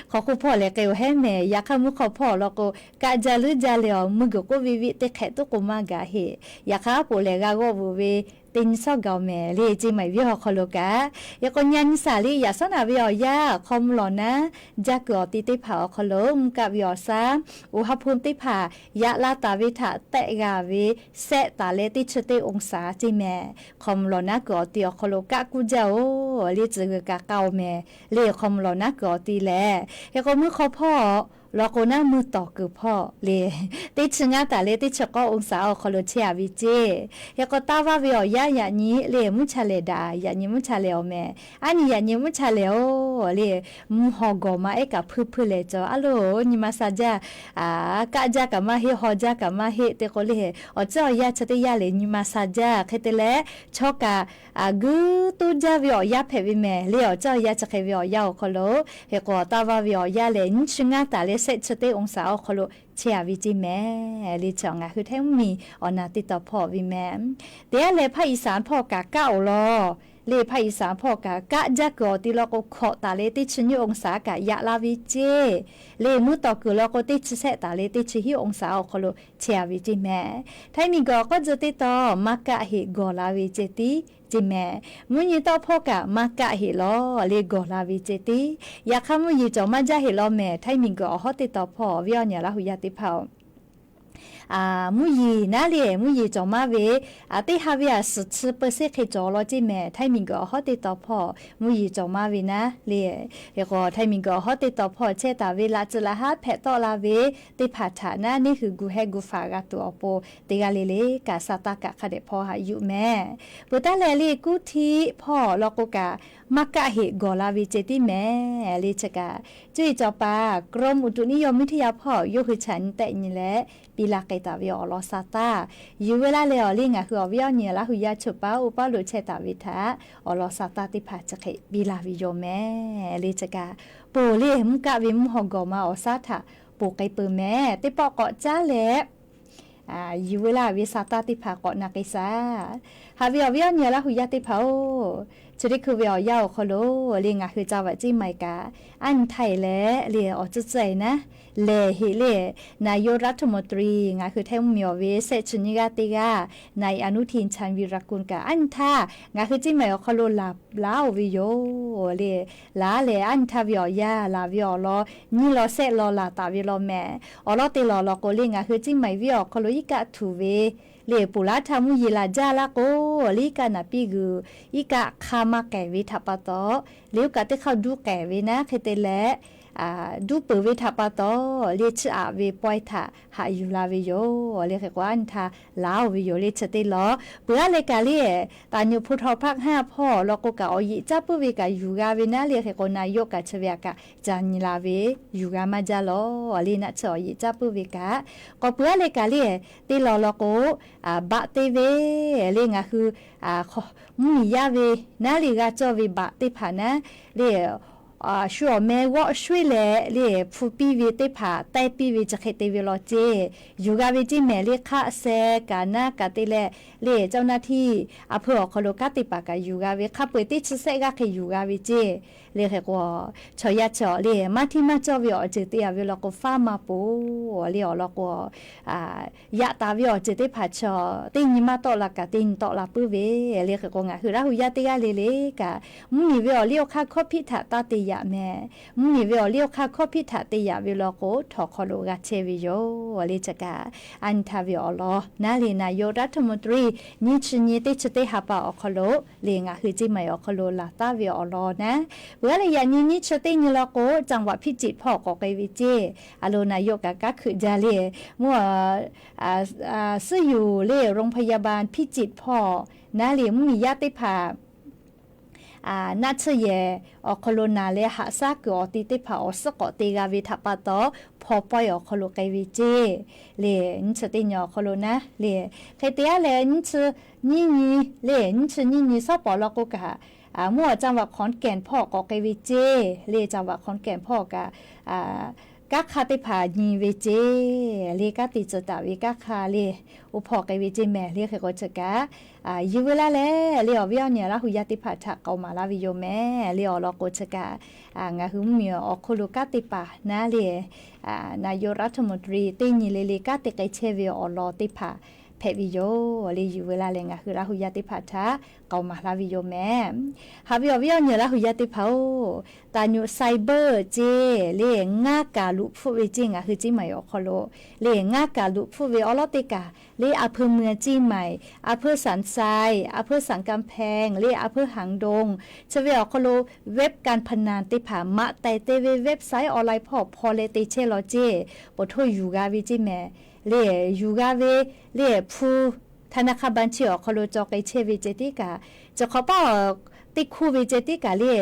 hk'aw hk'oˆ hpawˇ lehˬ k'ai-oˬ heˉ mehˍ. Yaꞈ hk'aˇ mvuhˇ hk'aw hpawˇ awˬ lawn k'o kaˆ jaˇ leuˉ jaˇ leh awˬ mvuhˇ guiˬ k'oˆ viˆ viˆ teˇ hk'ehꞈ tuˉ k'o maˇ gaˬ heˆ. Yaꞈ hk'aˇ poꞈ lehˬ g'a g'awˆ vuiˬ ve teˇ nyi shawˉ gaˬ-oˬ mehˍ le ceˇ maiˍ viˉ awˬ hk'aw lo kaꞈ. Yaꞈ k'o nyi nyi shaˍ le yaꞈ shaˉ naꞈ ve awˬ yanˇ hk'aw mvuh lawˬ naˉ jaˇ kuiˬ awˬ ti teˇ hpaˍ awˬ hk'aw lo mvuhˇ kaˆ ve awˬ shaˉ uˬ ha hpu teˇ hpaˍ yaꞈ la taˍ ve htaꞈ tehˆ g'a ve sehˆ taˍ leh teˇ chi teˇ องศา ceˇ mehˍ. Hk'aw mvuh lawˬ naˉ kuiˬ awˬ ti awˬ hk'aw lo kaˆ kuˇ jaˇ-oˬ le tcuh g'uiˬ kaꞈ k'aoˍ mehˍ le hk'aw mvuh lawˬ naˉ kuiˬ awˬ ti lehˬ. Hk'e k'o mvuhˇ hk'aw hpawˇ law k'o naˉ mvuhˇ tawˍ kuiˬ hpawˇ le, teˇ chi ngaˇ taˍ leh teˇ chi k'awˇ องศา awˬ hk'aw lo chehˇ a ve ceˇ. Hk'e k'o, taˇ vaˇ ve awˬ yanˇ yaꞈ nyi le mvuhˇ cha lehˬ daꞈ, yaꞈ nyi mvuhˇ cha lehˬ awˬ mehˍ. Aˉ nyi yaꞈ nyi mvuhˇ cha lehˬ oˬ le, mvuhˇ haw gawˬ ma ehˉ kaꞈ hpuiˇ hpuiˇ lehˬ cawˬ. Aˉ loˬ, nyi ma sha jaˇ, kaˆ jaˇ kaꞈ maˇ heˆ, haw jaˇ kaꞈ maˇ heˆ. Te k'o le, awˬ ceuˬ awˬ yanˇ chi teˇ yanˇ lehˬ nyi ma sha jaˇ. Hk'e te leh, chaw kaꞈ guiˇ toˇ jaˇ ve awˬ yanˇ hpehꞈ ve mehˍ le. Awˬ ceuˬ awˬ yanˇ chi hk'e ve awˬ yanˇ awˬ hk'aw lo, hk'e k'o, taˇ vaˇ ve awˬ yanˇ lehˬ nyiˇ chi ngaˇ taˍ leh shehˆ chi teˇ องศา awˬ hk'aw lo chehˇ a ve ceˇ mehˍ le. Chi ngaˬ hui Htaiˇ mvuhˇmiˬ awˬ naˬ teˇ taw hpawˇ ve mehˍ. Te aˉ leh ภาคอีสาน hpawˇ kaꞈ kaˆ oˬ law le, ภาคอีสาน hpawˇ kaꞈ kaˆ jaˇ kuiˬ awˬ ti law k'o, hkawꞈ taˍ leh teˇ chi nyiˇ องศา kaꞈ yaꞈ la ve ceˇ. Le mvuhˇ tawˍ kuiˬ law k'o, teˇ chi shehˆ taˍ leh teˇ chi hiˉ องศา awˬ hk'aw lo chehˇ a ve ceˇ mehˍ. Htaiˇ miˬguiˬ awˬ k'awˇ tcuh teˇ taw maˇ kaˆ heꞈ gawˬ la ve ceh tiˉ ceˇ mehˍ. Mvuhˇ nyi tawˆ hpawˇ kaꞈ maˇ kaˆ heꞈ law le gawˬ la ve ceh tiˉ. Yaꞈ hk'aˇ mvuhˇ yeˬ cawˬ maˇ jaˇ heꞈ law mehˍ. Htaiˇ miˬguiˬ awˬ hawˉ teˇ taw hpawˇ awˬ viˉ awˬ nyi Laˇ hu yaˇ teˇ hpaˍ-oˬ, mvuhˇ yeˬ naˉ le, mvuhˇ yeˬ cawˬ maˇ ve, teˇ ha ve aꞈ suhˍ chi เปอร์เซ็นต์ hk'e cawˬ law ceˇ mehˍ. Htaiˇ miˬguiˬ awˬ hawˉ teˇ taw hpawˇ mvuhˇ yeˬ cawˬ maˇ ve naˉ le. Hk'e k'o, Htaiˇ miˬguiˬ awˬ hawˉ teˇ taw hpawˇ chehˇ taˍ ve laꞈ tcuh laꞈ haˉ hpehꞈ tawˆ la ve teˇ hpaˍ htaꞈ naˉ, neˇ hui gu heh gu faˍ g'a tuˬ awˬ pon teˇ g'aˇ le le kaꞈ sa taˇ kaꞈ hk'a dehꞈ hpawˇ haꞈ yuˬ mehˍ. Peuˬ taˉ leh le kuˇ htiˆ hpawˇ law k'o kaꞈ maˇ kaˆ heꞈ gawˬ la ve ceh tiˉ mehˍ le. Chi kaꞈ cuˇ yiˍ cawˬ paˍ กรมอุตุนิยมวิทยา hpawˇ yawˇ hui chaꞈ nyi tehˆ nyi leh piˇ laˇ k'ai taˍ ve awˬ lawn sa taˇ yuˬ ve laˇ leh awˬ le, ngaˬ hui awˬ viˉ awˬ nyi Laˇ hu yaˇ chaw paˍ oˇ paˉ lo chehˇ taˍ ve htaꞈ awˬ lawn sa taˇ teˇ hpaˍ chi hk'e piˇ laˇ ve yoˬ mehˍ le. Chi kaꞈ ponˬ le, mvuhˇ kaˆ ve mvuhˇ haw gawˬ ma awˬ shaˉ htaꞈ ponˬ k'ai peuˬ mehˍ. Teˇ pawˆ k'awꞈ caˉ leh yuˬ ve laˇ ve sa taˇ teˇ hpaˍ k'awꞈ na k'ai shaˍ. Haꞈ ve awˬ viˉ awˬ nyi Laˇ hu yaˇ teˇ hpaˍ-oˬ, chi teˇ hkui ve awˬ yanˇ awˬ hk'aw lo le ngaˬ hui ca vaꞈ ceˇ maˬ kaꞈ, aˉ nyi htaˇ e leh le awˬ tcuhˇ tcuhˇ e naˉ, lehˬ heꞈ le นายกรัฐมนตรี ngaˬ hui Htaiˇ mvuhˇmiˬ awˬ ve shehˆ chi nyiˇ g'aˇ teˇ g'aˇ นายอนุทิน ชาญวีรกูล kaꞈ aˉ nyi htaˇ ngaˬ hui ceˇ maˬ awˬ hk'aw lo laˬ laˉ-oˬ ve yoˬ le. Laˬ lehˬ aˉ nyi htaˇ ve awˬ yanˇ laˬ ve awˬ lawn nyiˇ lawn shehˆ lawn laˬ taˍ ve law mehˍ. Awˬ lawn te lawˬ law k'o le, ngaˬ hui ceˇ maˬ viˉ awˬ hk'aw lo iˉ kaˆ htuˬ ve le, ponˬ laˉ htaˇ mvuhˇ yeˬ laˬ jaˇ laˇ k'o le, iˉ kaˆ naˍ piˇ g'uiˬ, iˉ kaˆ hk'a maˇ k'ehˬ ve htaꞈ pa taw, le oˇ kaꞈ teˇ hk'aˇ duˇ k'ehˬ ve naˉ, hk'e te leh duˇ peuˬ ve htaꞈ pa taw, le chiˇ aꞈ ve pawehˇ htaꞈ haꞈ yuˬ la ve yoˬ le. Hk'e k'o aˉ nyi htaˇ laˬ-oˬ ve yoˬ le. Chi teˇ lawˬ peuˬ aˉ leh kaꞈ le, taˍ nyuꞈ hpu htaw hpaˆ haˉ hpawˇ law k'o kaꞈ awˬ yeꞈ caˇ puiˉ ve kaꞈ yuˬ g'a ve naˉ le. Hk'e k'o naˍ yoˇ kaꞈ chi ve aꞈ kaꞈ ca nyi la ve yuˬ g'a maˇ jaˇ law le. Naˆ tsuhˇ awˬ yeꞈ caˇ puiˉ ve kaꞈ k'awꞈ peuˬ aˉ leh kaꞈ le, teˇ lawˬ law k'o baꞈ te ve le, ngaˬ hui mvuhˇmiˬ yaˇ ve naˉ le g'a cawˇ ve baꞈ teˇ hpaˍ naˉ le, shu awˬ meh g'awˆ sho-eˬ leh le hpu piˇ ve teˇ hpaˍ taiˇ piˇ ve chi hk'e te ve law ceˇ, yuˬ g'a ve ceˇ mehˍ le. Hk'aˆ seh kaꞈ naˉ kaꞈ te leh le เจ้าหน้าที่ a hpeuˇ awˬ hk'aw lo kanˉ te paˍ kaꞈ yuˬ g'a ve, hk'a peu-eˬ teˇ chi sehˆ g'aˇ hk'e yuˬ g'a ve ceˇ le. Hk'e k'o chaw yaˇ chi le maˇ hteˇ maˇ cawˇ ve awˬ ceuˬ te a ve law k'o faˉ maˇ poˬ le. Awˬ lawn k'o yaꞈ taˍ ve awˬ ceuˬ teˇ hpaˍ chaw teˇ nyi maˇ tawˆ la kaꞈ teˇ nyi tawˆ la puiˉ ve le. Hk'e k'o ngaˬ hui Laˇ hu yaˇ teˇ g'aˇ le le kaꞈ mvuhˇmiˬ ve awˬ liˇ awˬ hk'aˇ hkawˇ hpiˆ htaꞈ taˇ te yaꞈ mehˍ. Mvuhˇmiˬ ve awˬ liˇ awˬ hk'aˇ hkawˇ hpiˆ htaꞈ te yaꞈ ve law k'o htawnˍ hk'aw lo g'a chehˇ ve yoˬ le. Chi kaꞈ aˉ nyi htaˇ ve awˬ lawn naˉ le นายกรัฐมนตรี nyiˇ chi nyi teˇ chi teˇ ha pa awˬ hk'aw lo le ngaˬ hui ceˇ maˬ awˬ hk'aw lo laˬ taˍ ve awˬ lawn naˉ, peuˬ aˉ leh yaꞈ nyi nyiˇ chi teˇ nyi law k'o จังหวัดพิจิตร hpawˇ k'awꞈ k'ai ve ceˇ. A lo naˍ yoˇ kaꞈ kanˉ hkui jaˇ le, mvuhˇ suhˉ yuˬ le โรงพยาบาลพิจิตร hpawˇ naˉ le mvuhˇmiˬ yaˇ teˇ hpaˍ naˆ tsuhˇ yehˬ awˬ hk'aw lo naˬ leh haꞈ shaˉ kuiˬ awˬ ti teˇ hpaˍ awˬ suhˉ k'awꞈ te g'a ve htaꞈ pa taw, hpaw pawehˇ awˬ hk'aw lo k'ai ve ceˇ le. Nyiˇ chi teˇ nyi awˬ hk'aw lo naˉ le, hk'e te aˉ leh nyiˇ chi nyiˇ nyi le, nyiˇ chi nyiˇ nyi shawˉ pawˍ law k'o kaꞈ mvuhˇ จังหวัดขอนแก่น hpawˇ k'awꞈ k'ai ve ceˇ le. จังหวัดขอนแก่น hpawˇ kaꞈ kanˉ hk'aˇ teˇ hpaˍ nyi ve ceˇ le. Kanˉ te tcuh taˍ ve kanˉ hk'aˇ le, oˇ hpawˇ k'ai ve ceˇ mehˍ le. Hk'e k'o chi kaꞈ yuˬ ve laˇ leh le awˬ viˉ awˬ nyi Laˇ hu yaˇ teˇ hpaˍ htaꞈ k'awꞈ maˍ laˇ ve yoˬ mehˍ le. Awˬ lawn k'o chi kaꞈ ngaˬ hui mvuhˇmiˬ awˬ hk'oˆ lo kanˉ te paˍ naˉ le, นายกรัฐมนตรี teˇ nyi le le kanˉ te k'ai chehˇ ve awˬ lawn teˇ hpaˍ hpehꞈ ve yoˬ. Le yuˬ veu laˇ leh ngaˬ hui Laˇ hu yaˇ teˇ hpaˍ htaꞈ k'aoˍ maˍ laˇ ve yoˬ mehˍ. Haꞈ ve awˬ viˉ awˬ nyi Laˇ hu yaˇ teˇ hpaˍ-oˬ, taˍ nyuꞈ cyber ce le ngaˇ kaˬ luꞈ hpfuhˆ ve ce ngaˬ hui Ciˇ Maiˍ awˬ hk'aw lo le ngaˇ kaˬ luꞈ hpfuhˆ ve awˉ lawˉ teˇ kaˬ le อำเภอเมืองเชียงใหม่, อำเภอสันทราย, อำเภอสังกำแพง le อำเภอหางดง chi ve awˬ hk'aw lo เว็บการพนัน teˇ hpaˍ maꞈ tehˬ te ve เว็บไซต์ออนไลน์ hpawˇ hpaw leh te chehˇ law ce, poˬ htoˇ yuˬ g'a ve ce mehˍ. Le yuˬ g'a ve le hpu ธนาคารบัญชี awˬ hk'aw lo caw k'ai chehˇ ve ceh tiˉ kaꞈ, chi hk'awꞈ paˆ teˇ hkuˇ ve ceh tiˉ kaꞈ le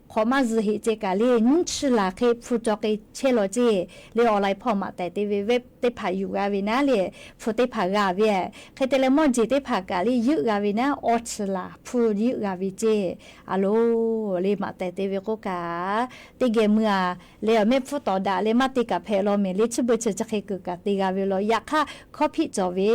hk'awꞈ maˇ zuhˬ heꞈ ceh kaꞈ le nyiˇ chi laˬ hk'e hpu caw k'ai chehˇ law ce. Le online หม้อ maꞈ tehˬ te ve เว็บ teˇ hpaˍ yuˬ g'a ve naˉ le, hpu teˇ hpaˍ g'a ve hk'e te leh หม้อ jeˬ teˇ hpaˍ kaꞈ le yeuˆ g'a ve naˉ, awˇ chi laˬ hpu yeuˆ g'a ve ce. A loˬ, le maꞈ tehˬ te ve k'oˆ kaꞈ, teˇ geh mui-a, le awˬ mehˆ hpfuhˇ tawˍ daꞈ leh maˇ te kaꞈ hpehꞈ law mehˍ. Le chi beuꞈ chi chi hk'e kuiˬ kaꞈ te g'a ve law. Yaꞈ hk'aˇ hkawˇ hpiˆ cawˬ ve,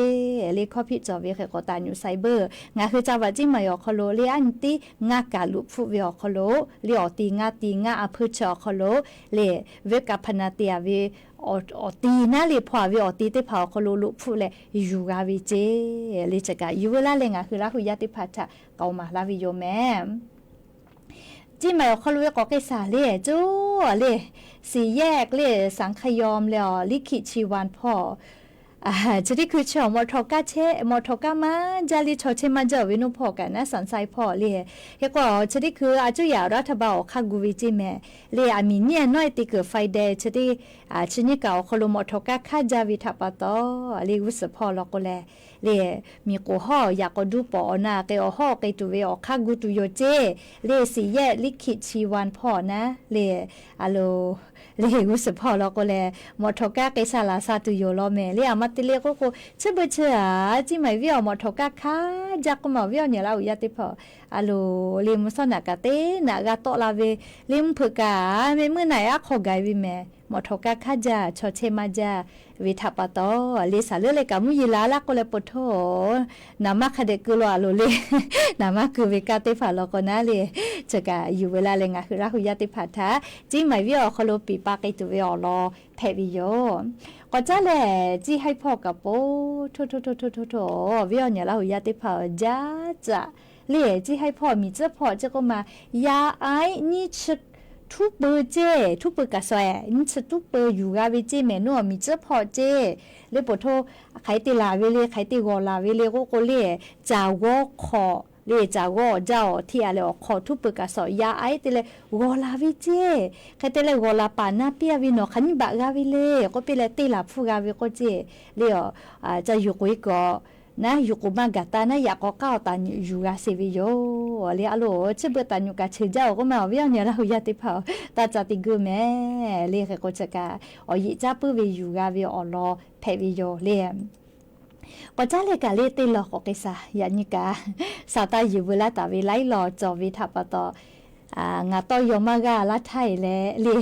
le hkawˇ hpiˆ cawˬ ve hk'e k'o taˍ nyuꞈ cyber ngaˬ hui ca vaꞈ Ciˇ Maiˍ awˬ hk'aw lo le aˉ nyi tiˉ ngaˇ kaˬ luꞈ hpfuhˆ ve awˬ hk'aw lo, le awˬ ti ngaˇ ti ngaˇ อำเภอ chi awˬ hk'aw lo, le เว็บการพนัน te-a ve awˬ ti naˉ le hpaw-a ve awˬ ti teˇ hpaˍ awˬ hk'aw lo luꞈ hpfuhˆ leh yuˬ g'a ve ce. Le chi kaꞈ yuˬ veu laˇ leh ngaˬ hui Laˇ hu yaˇ teˇ hpaˍ htaꞈ k'aoˍ maˍ laˇ ve yoˬ mehˍ. Ciˇ Maiˍ awˬ hk'aw lo ve k'awꞈ k'ai shaˍ le, coˇ le, สี่แยก le สังคยอม le awˬ ลิขิตชีวัน hpawˇ, chi teˇ hkui chi awˬ mawꞈ htawnˍ kaˇ chehˇ, mawꞈ htawnˍ kaˇ maˇ jaˇ le chaw chehˇ maˇ jaˇ-oˬ ve นครปฐม kaꞈ naˉ สันทราย hpawˇ le. Hk'e k'o chi teˇ hkui a cuˇ yaꞈ รัฐบาล awˬ hk'aˇ gu ve ce mehˍ. Le aˬ miˍ nyiˇ a nawˉ e te kuiˬ Friday chi teˇ, chi nyiˇ kaꞈ awˬ hk'aw lo mawꞈ htawnˍ kaˇ hk'aˇ jaˇ ve htaꞈ pa taw, le g'uˇ suhˍ hpawˇ law k'o leh, le miˬ k'oˍ hawˉ yaꞈ k'aw duˇ pawˍ awˬ na k'e awˬ hawˉ k'e tuˬ ve awˬ hk'aˇ gu tuˬ yoˬ ce. Le สี่แยก ลิขิตชีวัน hpawˇ naˉ le, a loˬ, le g'uˇ suhˍ hpawˇ law k'o leh mawꞈ htawnˍ kaˇ k'ai sha laˬ sha tuˬ yoˬ law mehˍ. Le aˬ ma te le k'oˆ k'o chi beuꞈ chi a, Ciˇ Maiˍ viˉ awˬ mawꞈ htawnˍ kaˇ hk'aˇ jaˇ k'oˆ ma awˬ viˉ awˬ nyi Laˇ hu yaˇ teˇ hpaˍ, a loˬ, le mvuhˇ shawˉ naꞈ kaꞈ teˇ naꞈ g'a tawˆ la ve, le mvuhˇ hpeuꞈ kaꞈ mehˆ muiˉ naꞈ aˉ hk'aw gaˬ ve mehˍ. Mawꞈ htawnˍ kaˇ hk'aˇ jaˇ chaw chehˇ maˇ jaˇ ve htaꞈ pa taw, le shaˍ leuˉ leh kaꞈ mvuhˇ yeˬ la laˇ k'oˆ leh po htoˇ, naˍ maˇ hk'a dehꞈ keu lo a loˬ le. Naˍ maˇ keu ve kaˇ teˇ hpaˍ law k'o naˉ le, chi kaꞈ yuˬ veu laˇ leh ngaˬ hui Laˇ hu yaˇ teˇ hpaˍ htaꞈ Ciˇ Maiˍ viˉ awˬ hk'aw lo piˍ pa k'ai tuˬ ve awˬ lawn hpehꞈ ve yoˬ. K'awꞈ caˉ lehˬ, Ciˇ Haiˇ hpawˇ kaꞈ po htoˇ htoˇ htoˇ htoˇ htoˇ, viˉ awˬ nyi Laˇ hu yaˇ teˇ hpaˍ jaˇ caꞈ le. Ciˇ Haiˇ hpawˇ miˬ tcuhˉ hpawˇ ce k'oˆ ma, yaˇ aiˉ nyiˇ chi htuˉ peu ce, htuˉ peu kaꞈ shaw-e, nyiˇ chi htuˉ peu yuˬ g'a ve ce mehˍ. Nawˬ miˬ tcuhˉ hpawˇ ce le po htoˇ, hk'aˬ hk'e te laˬ ve le, hk'aˬ hk'e te g'awˬ laˬ ve le k'oˆ k'o le, caˬ g'awˇ hk'awꞈ le, caˬ g'awˇ awˬ jaˇ awˬ htiˇ-a leh awˬ hk'awꞈ htuˉ peu kaꞈ shaw yaˇ aiˉ te leh g'awˬ laˬ ve ce. Hk'e te leh g'awˬ laˬ paˍ naˉ piˇ-a ve nawˬ hk'aˬ nyiˇ baꞈ g'a ve le k'oˆ piˇ leh te laˬ hpfuhˇ g'a ve k'oˆ ce le. Aˬ, ca yuˬ k'oꞈ-e kuiˬ naˉ yuˬ k'oꞈ maˇ gaˬ taˇ naˉ yaꞈ k'aw k'aˉ awˬ taˍ nyi yuˬ g'a sheˍ ve yoˬ le. A loˬ, chi beuꞈ taˍ nyi kaꞈ cheuˬ jaˇ-oˬ k'oˆ ma awˬ viˉ awˬ nyi Laˇ hu yaˇ teˇ hpaˍ taˇ ca te geu mehˍ le. Hk'e k'o chi kaꞈ awˬ yeꞈ caˉ puiˉ ve yuˬ g'a ve awˬ lawn hpehꞈ ve yoˬ le. K'awꞈ caˉ leh kaꞈ le teˇ law k'awꞈ k'ai shaˍ, yaꞈ nyi kaꞈ shaˍ taˇ yuˬ veu laˇ taˍ ve laiˉ law cawˬ ve htaꞈ pa taw, ngaˬ tawˇ yaw maˇ g'aˇ laˇ htaˇ e leh le,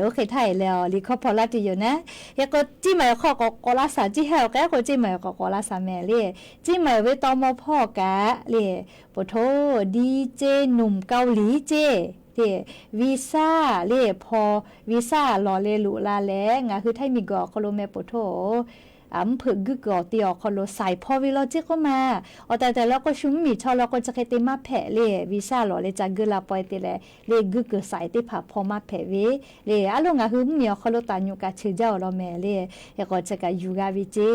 oˇ hk'e htaˇ e leh awˬ liꞈ hkawˇ hpaw laˇ tuˬ yoˬ naˉ. Hk'e k'o Ciˇ Maiˍ awˬ hk'aw k'awꞈ k'awꞈ laˇ shaˍ, Ciˇ Haiˇ awˬ k'ehˉ k'o Ciˇ Maiˍ awˬ k'awꞈ k'awꞈ laˇ shaˍ mehˍ le. Ciˇ Maiˍ awˬ ve tawˇ mawˇ hpawˇ kaꞈ le, po htoˇ ดีเจหนุ่มเกาหลี ce le, visa le hpaw, visa lawˬ leh loꞈ la leh ngaˬ hui htaiˇ miˬ guiˬ awˬ hk'aw lo meh po htoˇ mvuhˇ hpeuꞈ guiˇ kuiˬ awˬ te awˬ hk'aw lo shaiˍ hpaw ve law ce k'oˆ ma. Awˬ tehˬ tehˬ law k'o shu mvuhˇ miˬ chaw law k'o chi hk'e te maˇ hpehꞈ le, visa lawˬ leh ca geu la paweh te leh le guiˇ kuiˬ shaiˍ teˇ hpaˍ hpaw maˇ hpehꞈ ve le. A loˬ ngaˬ hui mvuhˇ miˬ awˬ hk'aw lo taˍ nyi kaꞈ cheuˬ jaˇ-oˬ law mehˍ le. Hk'e k'o chi kaꞈ yuˬ g'a ve ce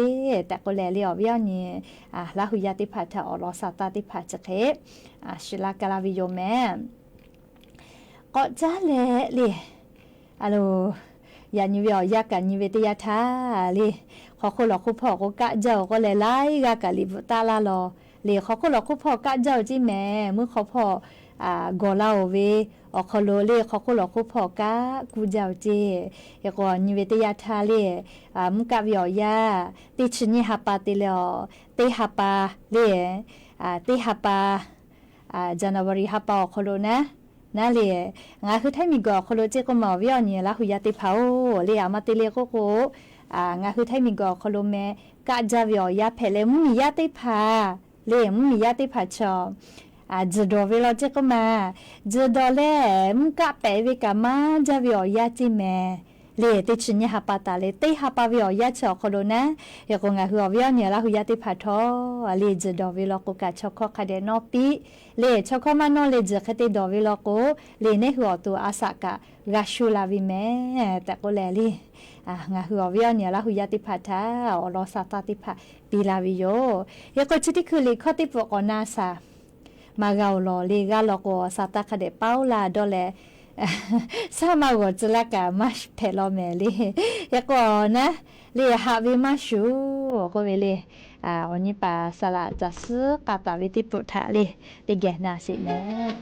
tehꞈ k'oˆ leh le awˬ viˉ awˬ nyi Laˇ hu yaˇ teˇ hpaˍ htaꞈ awˬ lawn shaˍ taˇ teˇ hpaˍ chi hk'e shiˍ la ka la ve yoˬ mehˍ. K'awꞈ caˉ leh le, a loˬ, yaꞈ nyi ve awˬ yanˇ kaꞈ nyi ve teˇ yanˇ htaˇ le, hk'aw hk'oˆ lawˬ hk'oˆ hpawˇ k'o kaˆ jaˇ-oˬ k'oˆ leh laiˉ g'aˇ kaꞈ liꞈ bvuhꞈ taˉ laˇ law le. Hk'aw hk'oˆ lawˬ hk'oˆ hpawˇ kaˆ jaˇ-oˬ ce mehˍ. Mvuhˇ hk'aw hpawˇ gawˬ laˇ-oˬ ve awˬ hk'aw lo le hk'aw hk'oˆ lawˬ hk'oˆ hpawˇ kaˆ kuˇ jaˇ-oˬ ce. Hk'e k'o nyi ve teˇ yanˇ htaˇ le, mvuhˇ kaˆ ve awˬ yanˇ teˇ chi nyiˇ ha pa te leh a, teˇ ha pa le, teˇ ha pa January ha pa awˬ hk'aw lo naˉ, naˉ le, ngaˬ hui htaiˇ miˬ guiˬ awˬ hk'aw lo ce k'oˆ ma awˬ viˉ awˬ nyi Laˇ hu yaˇ teˇ hpaˍ-oˬ le, aˬ ma te le k'oˆ k'o, ngaˬ hui htaiˇ miˬ guiˬ awˬ hk'aw lo meh kaˆ jaˇ ve awˬ yanˇ hpehꞈ leh mvuhˇ miˬ yaˇ teˇ hpaˍ le, mvuhˇ miˬ yaˇ teˇ hpaˍ chaw tzuhˬ dawˬ ve law ce k'oˆ ma. Tzuhˬ dawˬ leh mvuhˇ kaˆ pehꞈ ve kaꞈ maˇ jaˇ ve awˬ yanˇ ce mehˍ. Lehˬ, teˇ chi nyiˇ ha pa taˍ leh teˇ ha pa ve awˬ yanˇ chi awˬ hk'aw lo naˉ, hk'e k'o ngaˬ hui awˬ viˉ awˬ nyi Laˇ hu yaˇ teˇ hpaˍ htawˇ, lehˬ tzuhˬ dawˬ ve law k'o kaꞈ chaw hkawˇ hk'a dehꞈ nawˇ piˇ. Lehˬ, chaw hkawˇ maˇ nawˇ leh tzuhˬ hk'e te dawˬ ve law k'o, lehˬ nehˇ hui awˬ to a shaꞈ kaꞈ g'a shuˍ la ve mehˍ tehꞈ k'oˆ leh lehˬ, ngaˬ hui awˬ viˉ awˬ nyi Laˇ hu yaˇ teˇ hpaˍ htaꞈ awˬ lawn sha taˇ teˇ hpaˍ piˇ la ve yoˬ. Hk'e k'o chi teˇ hkui liꞈ hkawˇ teˇ pfuhˍ k'awꞈ na shaˍ maˇ g'a-oˬ lawˬ lehˬ, g'a lawˬ k'o shaˍ taˇ hk'a dehꞈ paˉ-oˆ laˇ dawˇ leh, shaˉ maˇ g'awˬ tcuh laˇ kaꞈ maˇ hpehꞈ law mehˍ lehˬ. Hk'e k'o naˉ, lehˬ haꞈ ve maˇ shuˍ k'oˆ ve lehˬ, awˬ nyi paˍ saˍ laꞈ caˬ suhˉ k'a taˍ ve teˇ pfuhˍ htaꞈ lehˬ teˇ geh na sheˍ mehˍ.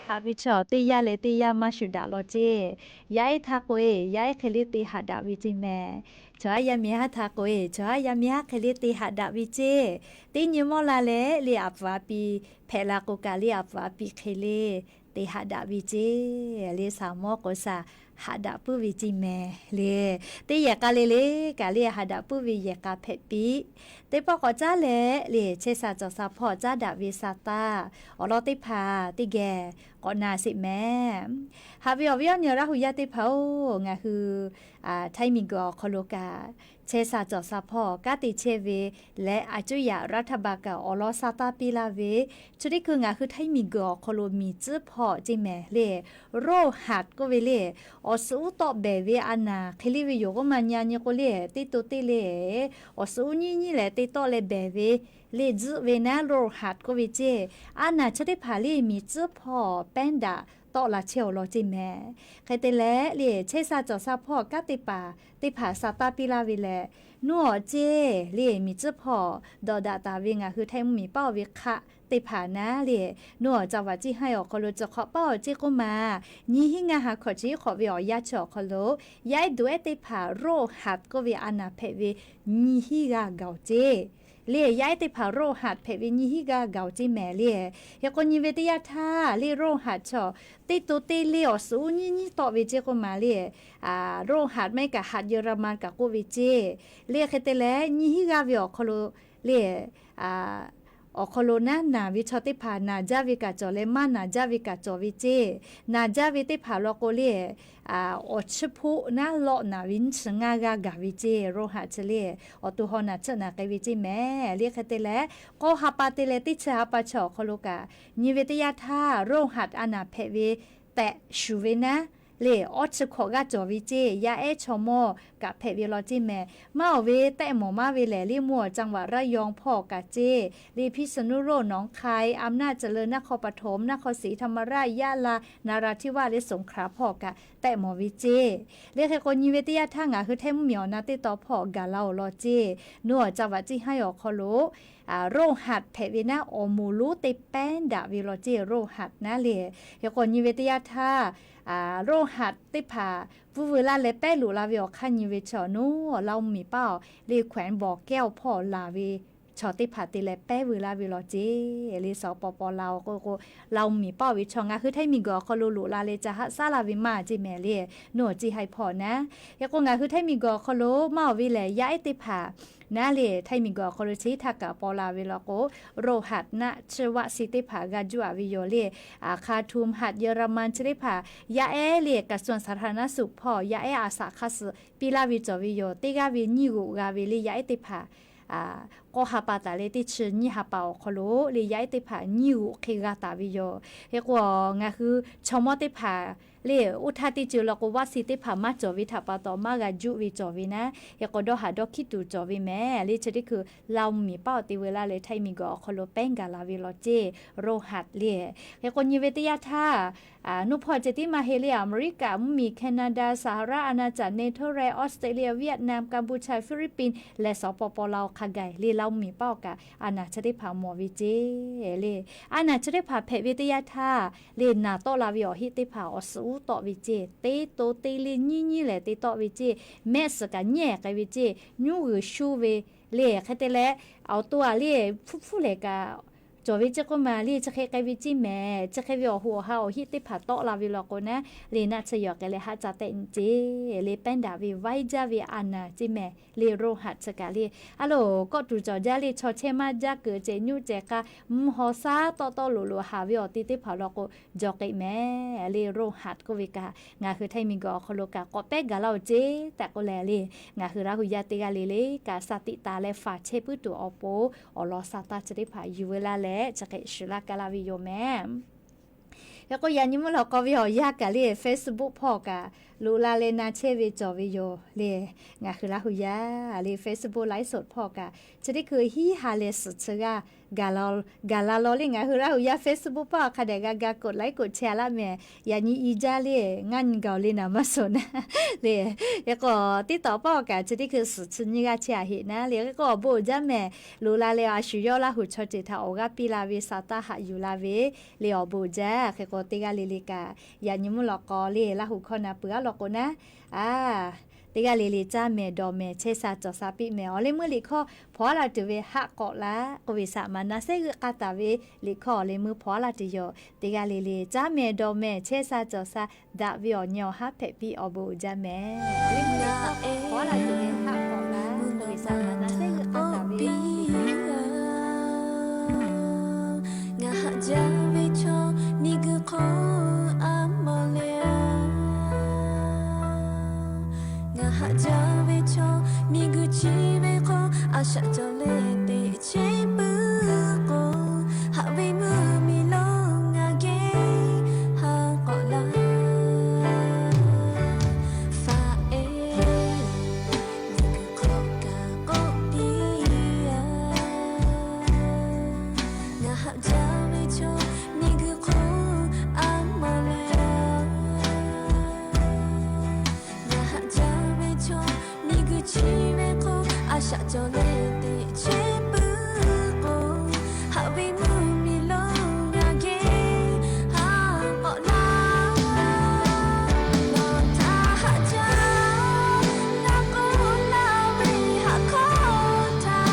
Haꞈ ve chaw teˇ yanˇ leh teˇ yanˇ maˇ shuˍ daꞈ law ceˇ. Yaˇ ehˉ htaˇ k'o-e, yaˇ ehˉ hk'e le te haꞈ daꞈ ve ceˇ mehˍ. Chaw haˉ yaˇ miˇ haˉ htaˇ k'o-e, chaw haˉ yaˇ miˇ haˉ hk'e le te haꞈ daꞈ ve ceˇ. Teˇ nyi mawˇ la leh le a pfuhˍ a pi hpehꞈ la k'o kaꞈ le a pfuhˍ a pi hk'e le te haꞈ daꞈ ve ceˇ. Le saˍ mawˇ k'o saˍ haꞈ daꞈ puiˉ ve ceˇ mehˍ le. Teˇ yehˬ k'a le le kaꞈ le haꞈ daꞈ puiˉ ve yehˬ k'a hpehꞈ piˇ. Teˇ pawˆ k'awꞈ caˉ leh le chehˇ sha cawˬ sha hpawˇ caˉ daꞈ ve sa taˇ awˬ lawn teˇ hpaˍ teˇ geh k'awꞈ na sheˍ mehˍ. Haꞈ ve awˬ viˉ awˬ nyi Laˇ hu yaˇ teˇ hpaˍ-oˬ, ngaˬ hui htaiˇ miˬguiˬ awˬ hk'aw lo kaꞈ chehˇ sha cawˬ sha hpawˇ kanˉ te chehˇ ve leh a cuˇ yaꞈ รัฐบาล kaꞈ awˬ lawn sa taˇ piˇ laˇ ve, chi teˇ hkui ngaˬ hui htaiˇ miˬguiˬ awˬ hk'aw lo miˬ tcuhˉ hpawˇ ceˇ mehˍ le, โรคหัด k'oˆ ve le, awˬ suhˍ uˉ tawˆ behˬ ve a naˍ hk'e le ve yoˬ k'oˆ ma nya nyi k'o le, teˇ to teˇ le awˬ suhˍ uˉ nyiˉ nyiˉ leh te tawˆ leh behˬ ve le tzuhˆ ve naˉ โรคหัด k'oˆ ve ceˇ. A naˍ chi teˇ hpaˍ le miˬ tcuhˉ hpawˇ pehˉ daꞈ tawˆ la chehˇ awˬ lawn ceˇ mehˍ. Hk'e te leh le chehˇ sha cawˬ sha hpawˇ kanˉ te paˍ teˇ hpaˍ sa taˇ piˇ laˇ ve lehˬ, nuˇ awˬ ceˇ le miˬ tcuhˉ hpawˇ dawꞈ daꞈ taˍ ve ngaˬ hui htaiˇ mvuhˇmiˬ paˉ awˬ ve hk'aˆ teˇ hpaˍ naˉ le, nuˇ awˬ จังหวัด ceˇ haˉ awˬ hk'aw lo chi hk'awꞈ paˉ awˬ ceˇ k'oˆ ma, nyiˇ hinˉ ngaˇ ha hkawꞈ chi hiˉ hk'awꞈ ve awˬ yanˇ chi awˬ hk'aw lo yaˇ ehˉ duˬ ehˉ teˇ hpaˍ โรคหัด k'oˆ ve a naˍ hpehꞈ ve nyiˇ hinˉ g'aˇ gaˬ awˬ ceˇ. Le yaˇ ehˉ teˇ hpaˍ โรคหัด hpehꞈ ve nyiˇ hinˉ g'aˇ gaˬ awˬ ceˇ mehˍ le. Hk'e k'o nyi ve teˇ yanˇ htaˇ le โรคหัด chaw teˇ to teˇ le awˬ suhˍ uˉ nyiˉ nyiˉ tawˆ ve ceˇ k'oˆ ma le, โรคหัด maˇ heˆ kaꞈ หัดเยอรมัน kaꞈ k'oˆ ve ceˇ. Le hk'e te leh nyiˇ hinˉ g'aˇ ve awˬ hk'aw lo le awˬ hk'aw lo naˉ naˬ ve chaw teˇ hpaˍ naˬ jaˇ ve kaꞈ cawˬ leh maˇ naˬ jaˇ ve kaꞈ cawˬ ve ceˇ. Naˬ jaˇ ve teˇ hpaˍ law k'o le, awˬ chiˇ hpoˆ naˉ lawˆ naˬ ve nyiˇ chi ngaˇ g'aˇ gaˬ ve ceˇ. โรคหัด chi le awˬ to haw naˬ chiˆ naˬ k'ai ve ceˇ mehˍ le. Hk'e te leh k'awˇ ha pa te leh teˇ chi ha pa chi awˬ hk'aw lo kaꞈ nyi ve teˇ yanˇ htaˇ โรคหัด a naˍ hpehꞈ ve tehꞈ shuˍ ve naˉ le awˇ chi hkawꞈ g'aˇ cawˬ ve ceˇ. Yaˇ ehˉ chaw mawˇ kaꞈ hpehꞈ ve law ceˇ mehˍ. Maˇ awˬ ve tehˆ mawˬ maˇ ve lehˬ le จังหวัดระยอง hpawˇ kaꞈ ceˇ, le พิษณุโลก หนองคาย อำนาจเจริญ นครปฐม นครศรีธรรมราช ยะลา นราธิวาส le สงขลา hpawˇ kaꞈ tehˆ mawˬ ve ceˇ. Le hk'e k'o nyi ve teˇ yanˇ htaˇ ngaˬ hui htaiˇ mvuhˇmiˬ awˬ na teˇ taw hpawˇ gaˬ la awˬ lawn ceˇ. Nuˇ awˬ จังหวัด ceˇ haˉ awˬ hk'aw lo โรคหัด hpehꞈ ve naˉ awˬ moˍ lonˉ te pehˉ daꞈ ve law ceˇ โรคหัด naˉ le. Hk'e k'o nyi ve teˇ yanˇ htaˇ โรคหัด teˇ hpaˍ vuiˇ veu laˇ leh pehˉ loꞈ la ve awˬ hk'aˇ nyi ve chaw nuˇ awˬ Laˇ hu miˬ paˉ awˬ le แขวงบ่อแก้ว hpawˇ laˬ ve chaw teˇ hpaˍ te leh pehˉ veu laˇ ve law ceˇ. Le สปป ลาว k'o k'o Laˇ hu miˬ paˉ awˬ ve chaw ngaˬ hui htaiˇ miˬguiˬ awˬ hk'aw lo loꞈ la leh ca haˆ saˉ laˇ ve maˇ ceˇ mehˍ le. Nuˇ awˬ ceˇ haˉ hpawˇ naˉ. Hk'e k'o ngaˬ hui htaiˇ miˬguiˬ awˬ hk'aw lo maˇ awˬ ve lehˬ yaˇ ehˉ teˇ hpaˍ naˉ le htaiˇ miˬguiˬ awˬ hk'aw lo chi htaˇ kaꞈ paw la ve law k'o โรคหัด naˉ chi vaˆ si teˇ hpaˍ g'a juˇ a ve yoˬ le. คาทูม หัดเยอรมัน chi teˇ hpaˍ yaˇ ehˉ le กระทรวงสาธารณสุข hpawˇ yaˇ ehˉ a saˍ hk'aˇ suh piˇ laˇ ve cawˬ ve yoˬ. Teˇ g'aˇ ve nyiˇ g'oꞈ g'a ve le yaˇ ehˉ teˇ hpaˍ k'awˇ ha pa taˍ leh teˇ chi nyiˇ ha pa awˬ hk'aw lo le yaˇ ehˉ teˇ hpaˍ nyiˇ g'oꞈ hk'e g'a taˍ ve yoˬ. Hk'e k'o ngaˬ hui chaw mawˇ teˇ hpaˍ le oˇ htaˇ teˇ ceuˬ law k'o vaˆ si teˇ hpaˍ maˇ cawˬ ve htaꞈ pa taw maˇ g'a juˇ ve cawˬ ve naˉ. Hk'e k'o dawˇ haˍ dawˇ hkiˉ tuˬ cawˬ ve mehˍ le. Chi teˇ hkui Laˇ hu miˬ paˉ awˬ te veu laˇ leh htaiˇ miˬguiˬ awˬ hk'aw lo pehˉ gaˬ la ve law ceˇ โรคหัด le. Hk'e k'o nyi ve teˇ yanˇ htaˇ nuˇ hpawˇ ceh tiˉ maˇ heˆ le. Aˍmeˍriˆkaꞈ mvuhˇmiˬ, แคนาดา สหรัฐอาณาจักร เนเธอร์แลนด์ ออสเตรเลีย เวียดนาม กัมพูชา ฟิลิปปินส์ leh สปป ลาว hk'a gaˬ le Laˇ hu miˬ paˉ awˬ kaꞈ a naˍ chi teˇ hpaˍ mawˬ ve ceˇ le. A naˍ chi teˇ hpaˍ hpehꞈ ve teˇ yanˇ htaˇ le naˍ tawˆ la ve awˬ heˆ teˇ hpaˍ awˬ suhˍ uˉ tawˆ ve ceˇ. Teˇ to teˇ le nyiˇ nyiˇ lehˬ te tawˆ ve ceˇ. Mehˆ suhˍ kaꞈ nyiˉ ehˍ k'ai ve ceˇ. Nyuˇ g'uiˬ shuˇ ve le. Hk'e te leh awˬ to aꞈ le hpfuhˇ hpfuhˇ lehˬ kaꞈ cawˬ ve ceˇ k'oˆ ma le chi hk'e k'ai ve ceˇ mehˍ. Chi hk'e ve awˬ hoꞈ awˬ ha awˬ heˆ teˇ hpaˍ tawˆ la ve law k'o naˉ le naˆ chi yawˬ k'ai leh haˆ ca tehˆ nyi ceˇ le pehˉ daꞈ ve vaiˇ jaˇ ve a naˍ ceˇ mehˍ le โรคหัด chi kaꞈ le. A loˍ kawˆ tuˬ cawˬ jaˇ le chaw chehˇ maˇ jaˇ keuˬ cehˬ nyuˆ cehˬ k'a mvuhˇ haw saˉ tawˆ tawˆ loꞈ loꞈ haˍ ve awˬ te teˇ hpaˍ law k'o jaw k'ai mehˍ le โรคหัด k'oˆ ve kaꞈ ngaˬ hui htaiˇ miˬguiˬ awˬ hk'aw lo kaꞈ k'awꞈ pehˉ gaˬ laˇ oˬ ceˇ tehꞈ k'oˆ leh le ngaˬ hui Laˇ hu yaˇ teˇ g'aˇ le le kaꞈ สติ taˍ leh faˍ chehˇ puiˉ tuˬ awˬ pon awˬ lawn sa taˇ chi teˇ hpaˍ yuˬ veu laˇ leh chi hk'e shuˍ laˇ ka laˇ ve yoˬ mehˍ. Hk'e k'o yaꞈ nyi mvuhˇ lawˬ k'aw ve awˬ yanˇ kaꞈ le Facebook hpawˇ kaꞈ Loꞈ la leh na chehˇ ve cawˬ ve yoˬ le. Ngaˬ hui Laˇ hu yaˇ le Facebook ไลฟ์สด hpawˇ kaꞈ chi teˇ hkui hiˉ ha leh suhˍ chi g'aˇ gaˬ la law le. Ngaˬ hui Laˇ hu yaˇ Facebook paˆ awˬ hk'a dehꞈ g'a ga กดไลค์ กดแชร์ laˇ mehˍ. Yaꞈ nyi i jaˇ le, ngaˇ nyi gaˬ-oˬ le naˍ maˇ suhˍ naˉ le. Hk'e k'o teˇ tawꞈ paˆ awˬ kaꞈ chi teˇ hkui suhˍ chi nyiˇ g'aˇ chehˇ a heꞈ naˉ le. Hk'e k'o awˬ bon uiˍ jaˇ mehˍ. Loꞈ la leh a shu yawˇ Laˇ hu chaw ceuˬ htaꞈ awˬ g'aˇ piˇ la ve, sa taˇ haꞈ yuˬ la ve le, awˬ bon uiˍ jaˇ. Hk'e k'o teˇ g'aˇ le le kaꞈ yaꞈ nyi mvuhˇ lawꞈ k'aw le Laˇ hu hkawˇ na peuˬ aˉ lawꞈ k'o naˉ, a, teˇ g'aˇ le le caˇ mehˍ dawˬ mehˍ chehˇ sha cawˬ sha piˇ mehˍ. Awˬ leh meuˇ liꞈ hkawˇ hpaw aˉ la tuˬ ve haˆ k'awꞈ la k'oˆ ve saꞈ maˍ na sehˉ g'euˆ k'aˇ taˍ ve liꞈ hkawˇ awˬ leh meuˇ hpaw aˉ la tuˬ yoˬ. Teˇ g'aˇ le le caˇ mehˍ dawˬ mehˍ chehˇ sha cawˬ sha daꞈ ve awˬ nyi awˬ haˉ hpehꞈ piˇ awˬ bon uiˍ jaˇ mehˍ. Awˬ leh meuˇ liꞈ hkawˇ hpaw aˉ la tuˬ ve haˆ k'awꞈ la k'oˆ ve saꞈ maˍ na sehˉ g'euˆ k'aˇ taˍ ve liꞈ hkawˇ Ngaˬ haꞈ jaˇ ve chaw miˬguiˬ hk'oˆ a mawˬ le. Ngaˬ haꞈ jaˇ ve chaw miˬguiˬ chi ve hk'oˆ a shaꞈ cawˬ leh teꞈ chehˇ puiˉ k'o, haꞈ ve mvuhˇmiˬ lo ngaˬ geh ha k'awꞈ la. Faꞈ e miˬguiˬ hk'oˆ kaꞈ k'oˆ piˇ a. Ngaˬ haꞈ jaˇ ve chaw miˬguiˬ hk'oˆ a mawˬ le. Ngaˬ haꞈ jaˇ ve chaw miˬguiˬ chi ve hk'oˆ a shaꞈ cawˬ leh teꞈ chehˇ puiˉ k'o, haꞈ ve mvuhˇmiˬ lo ngaˬ geh ha k'awꞈ la. Nawˬ htaꞈ haꞈ jaˇ, ngaˬ k'oˆ laˇ ve haꞈ hkawˇ htaꞈ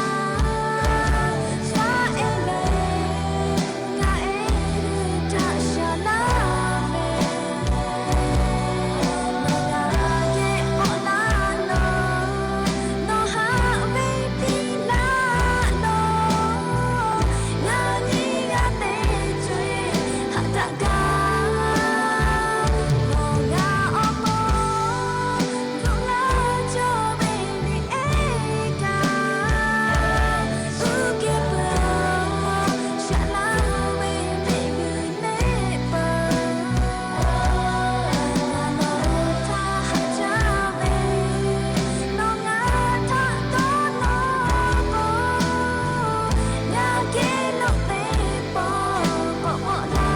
shaˉ e leh, ngaˬ e htaꞈ shaˍ laˇ ve, nawˬ g'a geh k'awꞈ laˇ nawˬ, nawˬ haꞈ ve piˇ laˇ nawˬ, ngaˬ nyi g'a te co e haꞈ daꞈ gaˇ. Nawˬ g'a awˬ bon bvuhꞈ laˇ cawˬ ve liꞈ ehˉ kaꞈ, uˉ kehˬ peuˬ shaˍ laˇ ve miˬguiˬ neˆ peuˬ. Ngaˬ nawˬ htaꞈ haꞈ jaˇ ve, nawˬ ngaˬ htaꞈ dawˇ nawˇ k'o, ngaˬ geh lo te paw k'awꞈ k'awꞈ la,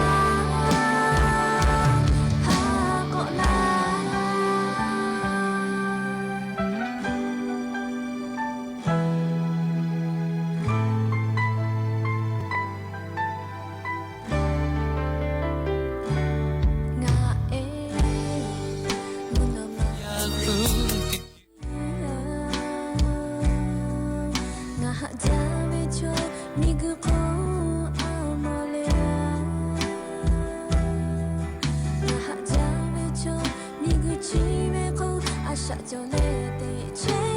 ha k'awꞈ la. Ngaˬ e mvuhˇ naw ma ngaˬ haꞈ jaˇ ve chaw miˬguiˬ hk'oˆ a mawˬ le. Ngaˬ haꞈ jaˇ ve chaw miˬguiˬ chi ve hk'oˆ a shaꞈ cawˬ leh teꞈ chehˇ